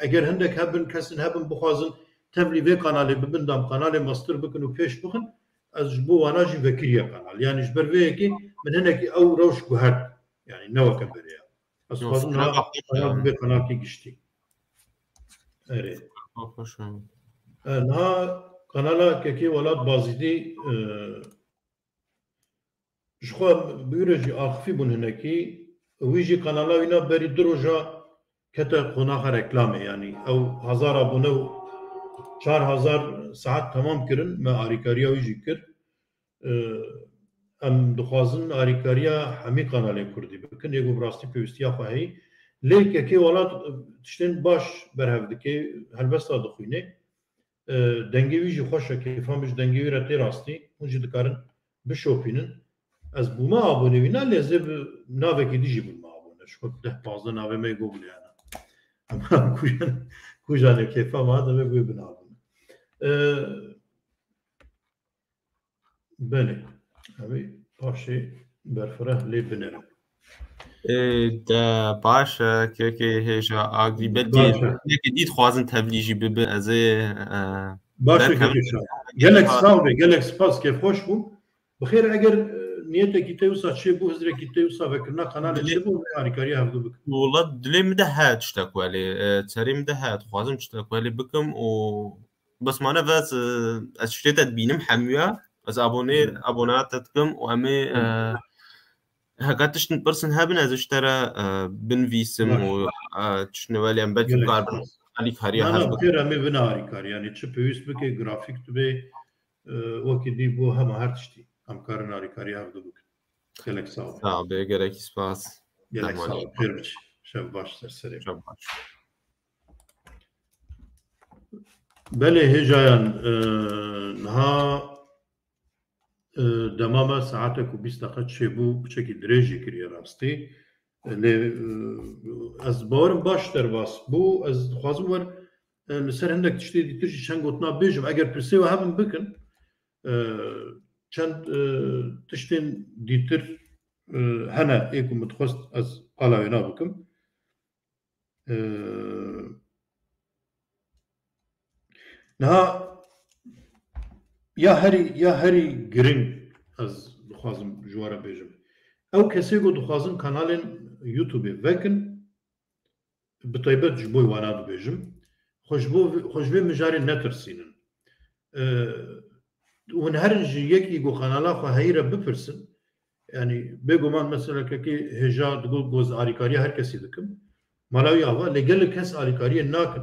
e, eger hindek hebin, kesin hebin bixwazin tevlî vê kanalê bibin, dam kanalê mestir bikin û pêş bixin, ez ji bo wana jî vekiriye kanal. Yani ji ber vê yekê min hinekî ew rewş guhert. Yani ne weke berê ye. Ez Yo, dixwazim fikra niha bak, kanal yani. bibe kanalkî giştî. Erê. Bak, hoş yani. E, niha kanala Kekê Welat Bazîdî, e, ji xwe bi wî re jî axifî bûn hinekî. Wî jî kanala wî na berî du roja kete qonaxa reklamê. Yani ew hezar abone û çar hezar saet temam kirin, me arîkariya wî jî kir. E, em dixwazin arîkariya hemî kanalên kurdî bikin. Ê ku bi rastî pêwîstiya xwe heyî. Lê Kekê Welat, e, tiştên baş berhev dike, helbesta dixwîne. E, dengê wî jî xweş e, kêfa min ji dengê wî re tê rastî. Hûn jî dikarin bişopînin. Ez bûme abonê wî na, lê ez ê bi navekî dî jî bûme abone. Ji xwe deh pazdeh navê me yê Google hene. Ama kujan, kujanê kêfa me hat, em ê bûye bin abone. E, Belê. Em ê paşê berfireh lê binerin. Ê, de baş e, kekê hêja agî belkî Baş e. yekê dî dixwazin tevlî jî bibi, ez ê, e, Baş e, berkevim. kekê Şah. Gelek sağ be, gelek spas, kêfxweş bû. Bi xêr, eger, e, niyetekî te wisa çêbû, hizrekî te wisa vekirina kanalê Dilê çêbû, em ê harîkariya hevdu bikin. Wala dilê min de he tiştek welê, e, serê min de he, dixwazim tiştek welê bikim û Bes mane ve ez, ez tiştê te dibînim hemûya. Ez abonê, Hmm. abonaya te dikim û em ê, Hmm. e, heke tiştin pirsin hebin, ez ji te re, e, binivîsim Baş. û, e, tiştine welê em belkî Gelek bikarbin spas. alîkariya Na, hev na, bikin. Kêr em ê bine harîkar. Yani çi pêwîst bike, grafîk dibe, e, wekî dî bû hema her tiştî. Em karin harîkariya hev bikin. Gelek sağ ol. Sağ ol, gelek spas. Gelek Tamam. sağ ol. Kêr biçî. Şev baş ser serê. Şev baş. Belê hêjayan, e, niha, e, dema me saetek û bîst deqe çêbû, piçekî dirêj jî kiriye rastî. E, lê, e, ez bawerim baş derbas bû. Ez dixwazim wer, e, li ser hindek tiştê dîtir jî çend gotina bêjim. Eger pirsê we hebin bikin, e, çend, e, tiştên dîtir, e, hene ê ku min dixwest ez qala wêna bikim. Ee, niha ya herî, ya herî giring ez dixwazim ji we re bêjim. Ew kesê ku dixwazin kanalên YouTubeê vekin, bi taybet ji bo wana dibêjim, xwe ji bo, xwe ji vê mijarê netirsînin. Ee, hûn herin ji yekî ku kanala xwe heyî re bipirsin, Yani bêguman mesela kekê hêja digot, goz arîkariya her kesî dikim. Mala wî ava, lê gelek kes arîkariyê nakin.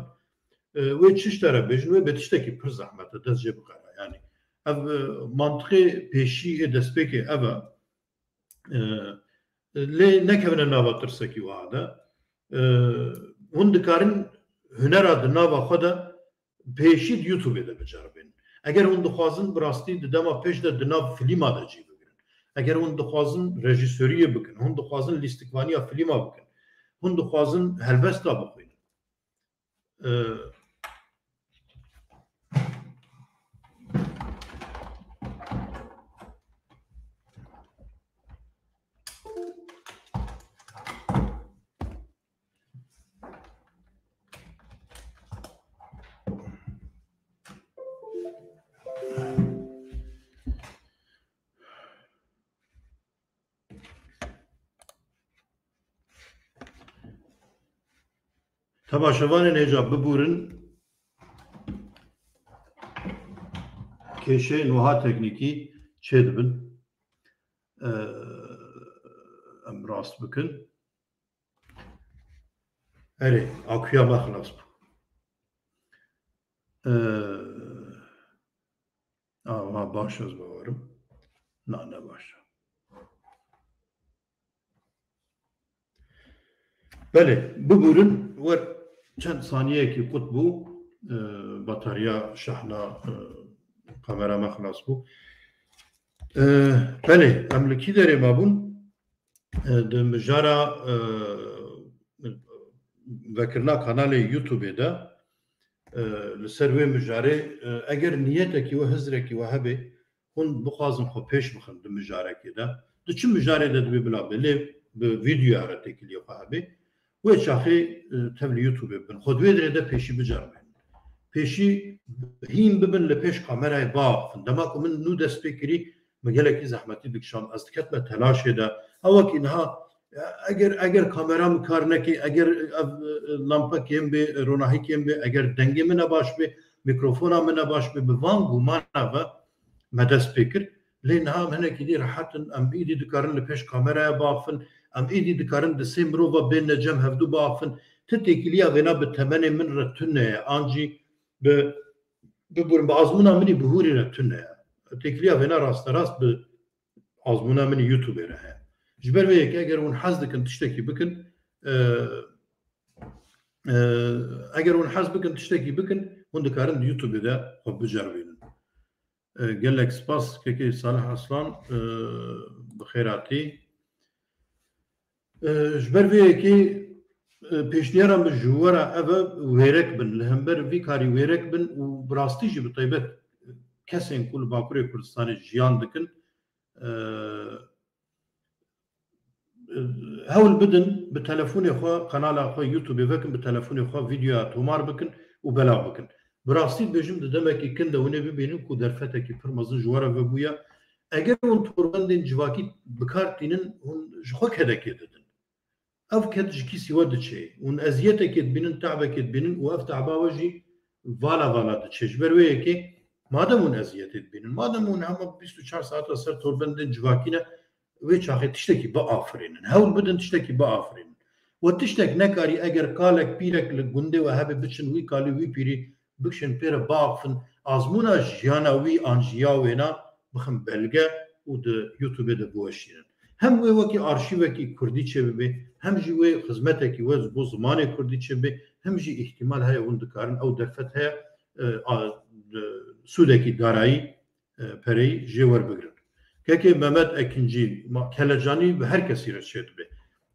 E, wê çi ji te re bêjin, wê bê tiştekî pir zehmet e, dest jê biqere. Yani ev, e, mantiqê pêşî ê destpêkê ev e. E, lê nekevine nava tirsekî wiha de. E, hûn dikarin hunera di nava xwe de pêşî di YouTubeê de biceribînin. Eger hûn dixwazin bi rastî di dema pêş de di nav filîma de cî bigirin, eger hûn dixwazin rejîsoriyê bikin, hûn dixwazin lîstikvaniya filîma bikin, hûn dixwazin helbesta bixwînin. Ee, Temaşevanên hêja bibûrin, kêşeyên wiha teknîkî çêdibin. Ee, em rast bikin. Erê, akuya me xilas bû. Ee, a, ha, baş ez bawerim. Na, ne baş. Belê, bibûrin, wer çend saniyeyekî qut bû, e, batarya şehna, e, kamera me xilas bû. E, belê, em li kî derê mabûn? E, di mijara, e, vekirina kanalê YouTubeê de, e, li ser wê mijarê, e, eger niyetekî we, hizrekî we hebe, hûn bixwazin xwe pêş bixin di mijarekê de, di çi mijarê de dibê bila be, lê bi vîdyoya re têkiliyê xwe hebe, wê çaxê, e, tevlî YouTubeê bibin. Xwe di wê dirê de pêşî biceribînin. Pêşî hîn bibin li pêş kamerayê biaxifin. Dema ku min nû dest pê kirî, min gelekî zehmetî dikişand. Ez diketime telaşê de. Ew wekî niha, eger, eger kamera min kar nekê, eger ev, e, lampe kêm bê, ronahî kêm bê, eger dengê min ne baş bê, mîkrofona min ne baş bê, bi van gumana ve me dest pê kir. Lê niha em hinekî dî rehet in, em îdî dikarin li pêş kameraya biaxifin, em îdî dikarin di sê mirova bên ne cem hevdu biaxifin. Ti têkiliya vêna bi temenê min re tune ye, an jî bi, bibûrin, bi azmûna min î bihûrî re tune ye. Têkiliya vêna rasterast bi azmûna min î YouTubeê re heye. Ji ber vê yekê eger hûn hez dikin tiştekî bikin, e, e, eger hûn hez bikin tiştekî bikin, hûn dikarin di YouTubeê de xwe biceribînin. E, gelek spas, kekê Salih Aslan, e, bi xêr hatî. E, ji ber vê yekê, e, pêşniyara min ji we re ev e, wêrek bin. Li hember vî karî wêrek bin û bi rastî jî bi taybet kesên ku li Bakurê Kurdistanê jiyan dikin, e, hewl bidin bi telefonê xwe, kanala xwe YouTubeê vekin, bi telefonê xwe vîdyoya tomar bikin û belav bikin. Bi rastî dibêjim, di demekî kin de hûn ê bibînin ku derfetekî pir mezin ji we re vebûye. Eger hûn torbendên civakî bi kar tînin, hûn ji xwe kedekê didin. Ev ked ji kîsî we diçe. Hûn eziyetekê dibînin, te'bekê dibînin û ev te'ba we jî vala vala diçe. Ji ber wê yekê, madem hûn eziyetê dibînin, madem hûn hema bîst û çar saeta ser torbendên civakî ne, wê çaxê tiştekî biafirînin. Hewl bidin tiştekî biafirînin. We tiştek nekarî, eger kalek, pîrek li gundê we hebe, biçin wî kalî, wî pîrî bikişin pê re biaxifin, azmûna jiyana wî an jî ya wêna bixin belge û di YouTubeê de biweşînin. Hem wê wekî arşîvekî kurdî çêbibe, hem jî wê xizmetekî we ji bo zimanê kurdî çêbibe, hem jî îhtimal heye hûn dikarin ew derfet heye, e, a, e, sûdekî darayî, e, pereyî jê werbigirin. Kekê Mehmet Ekincî, ma, kelecanî bi her kesî re çêdibe.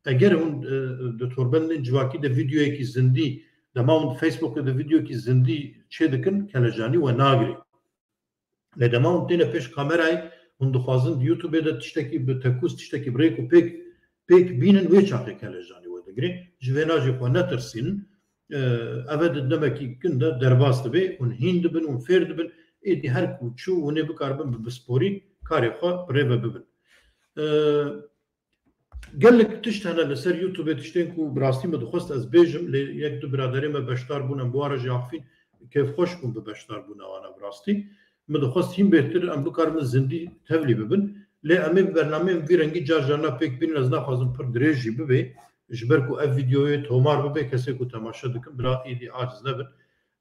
Eger hûn, e, di torbendên civakî de vîdyoyekî zindî, dema hûn di Facebookê de vîdyoyekî zindî çêdikin, kelecanî we nagirê. Lê dema hûn têne pêş kamerayê, hûn dixwazin di YouTubeê de tiştekî bi tekûz, tiştekî bi rêk û pêk, pêk bînin, wê çaxê kelecanî we digire. Ji vêna jî xwe netirsînin. E, ev e di demekî kin de derbas dibe, hûn hîn dibin, hûn fêr dibin. Êdî her ku çû, hûn ê bikaribin bi pisporî karê xwe bi rê ve bibin. E, Gelek tişt hene li ser YouTubeê, tiştên ku bi rastî min dixwest ez bêjim, lê yek du biraderê me beşdar bûn, em bi wan re jî axifîn, kêfxweş bûn bi beşdarbûna wan re bi rastî. Min dixwest hîn bêhtir em bikaribin zindî tevlî bibin. Lê em ê bi bernameyên vî rengî car carna pêk bînin, ez naxwazim pir dirêj jî bibe, ji ber ku ev vîdyoyê tomar bibe, kesê ku temaşe dikin bila êdî aciz nebin.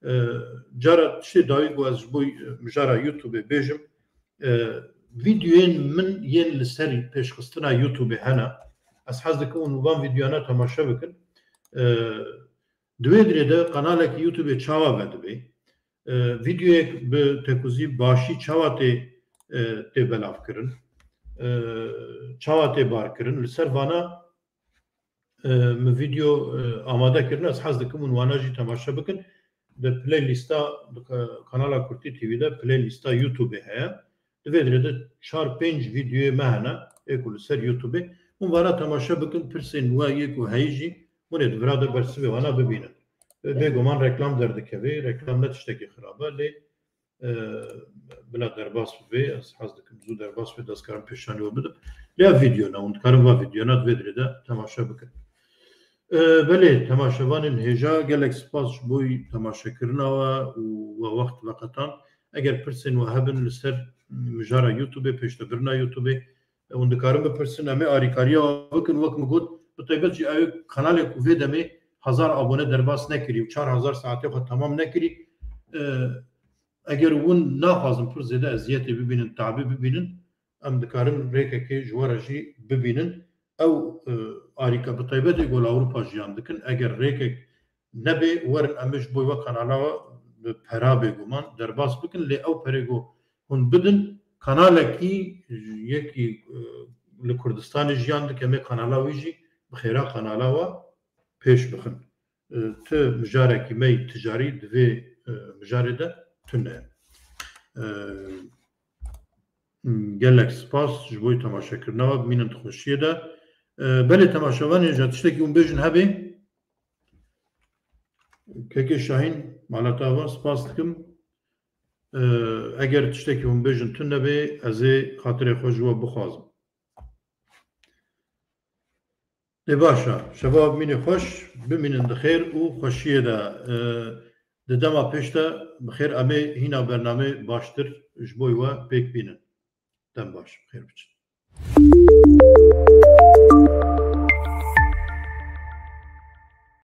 E, cara tiştê dawî ku ez ji bo, e, mijara YouTubeê bêjim, e, vîdyoyên min yên li ser pêşxistina YouTubeê hene. Ez hez dikim hûn van vîdyoyana temaşe bikin. E, di wê dirê de kanalekî YouTubeê çawa vedibe? E, vîdeoyek bi tekuzî başî çawa tê, e, tê belavkirin? E, çawa tê barkirin? Li ser vana, e, min vîdeo, e, amade kirin, ez hez dikim hûn wana jî temaşe bikin. Di playlista, di ka-, kanala Kurtî T V de playlista YouTube heye. Di vê dirê de çar pênc vîdeoyê me hene, ê ku li ser YouTube. Hûn vana temaşe bikin, pirsên we yê ku heyî jî hûn ê di vira de bersivê wana bibînin. Bêguman reklam derdikeve, reklam ne tiştekî xirab e, lê, e, bila derbas bibe, ez hez dikim zû derbas be, destkarim pêşanî we bidim. Lê ev vîdeo ne, hûn dikarin va vîdeo ne di vê dirê de temaşe bikin. E, belê, temaşevanên hêja, gelek spas ji bo temaşekirina we û we wext veqetan. Eger pirsên we hebin li ser mijara YouTube, pêştebirina YouTube, hûn dikarin bipirsin, em ê arîkariya we bikin. Wek min got, bi taybet jî ew kanalê ku vê demê hezar abone derbas nekirî û çar hezar saetê xwe temam nekirî. E, eger hûn naxwazin pir zêde eziyetê bibînin, tabî bibînin, em dikarin rêkekê ji we re jî bibînin. Ew, e, arîka bi taybetê ku li Ewropa jiyan dikin, eger rêkek nebê, werin em ê ji bo we kanala we bi pera bêguman derbas bikin, lê ew perê ku hûn bidin, kanalekî yekî, e, li Kurdistanê jiyan dike, em ê kanala wî jî bi xêra kanala we pêş bixin. E, ti mijarekî me yî ticarî di vê, e, mijarê de tune ye. E, gelek spas ji bo temaşekirina we, bimînin di xweşiyê de. E, belê temaşevanê, ja tiştekî hûn bêjin hebê? Kekê Şahîn, mala te ava, spas dikim. E, eger tiştekî hûn bêjin tune be, ez ê xatirê xwe ji we bixwazim. Lê baş e. Şeva bimînê xweş, bimînin di xêr û xweşiyê de. E, di dema pêş de bi xêr em ê hîna bernamê baştir ji bo we pêk bînin. Dem baş, bi xêr biçin.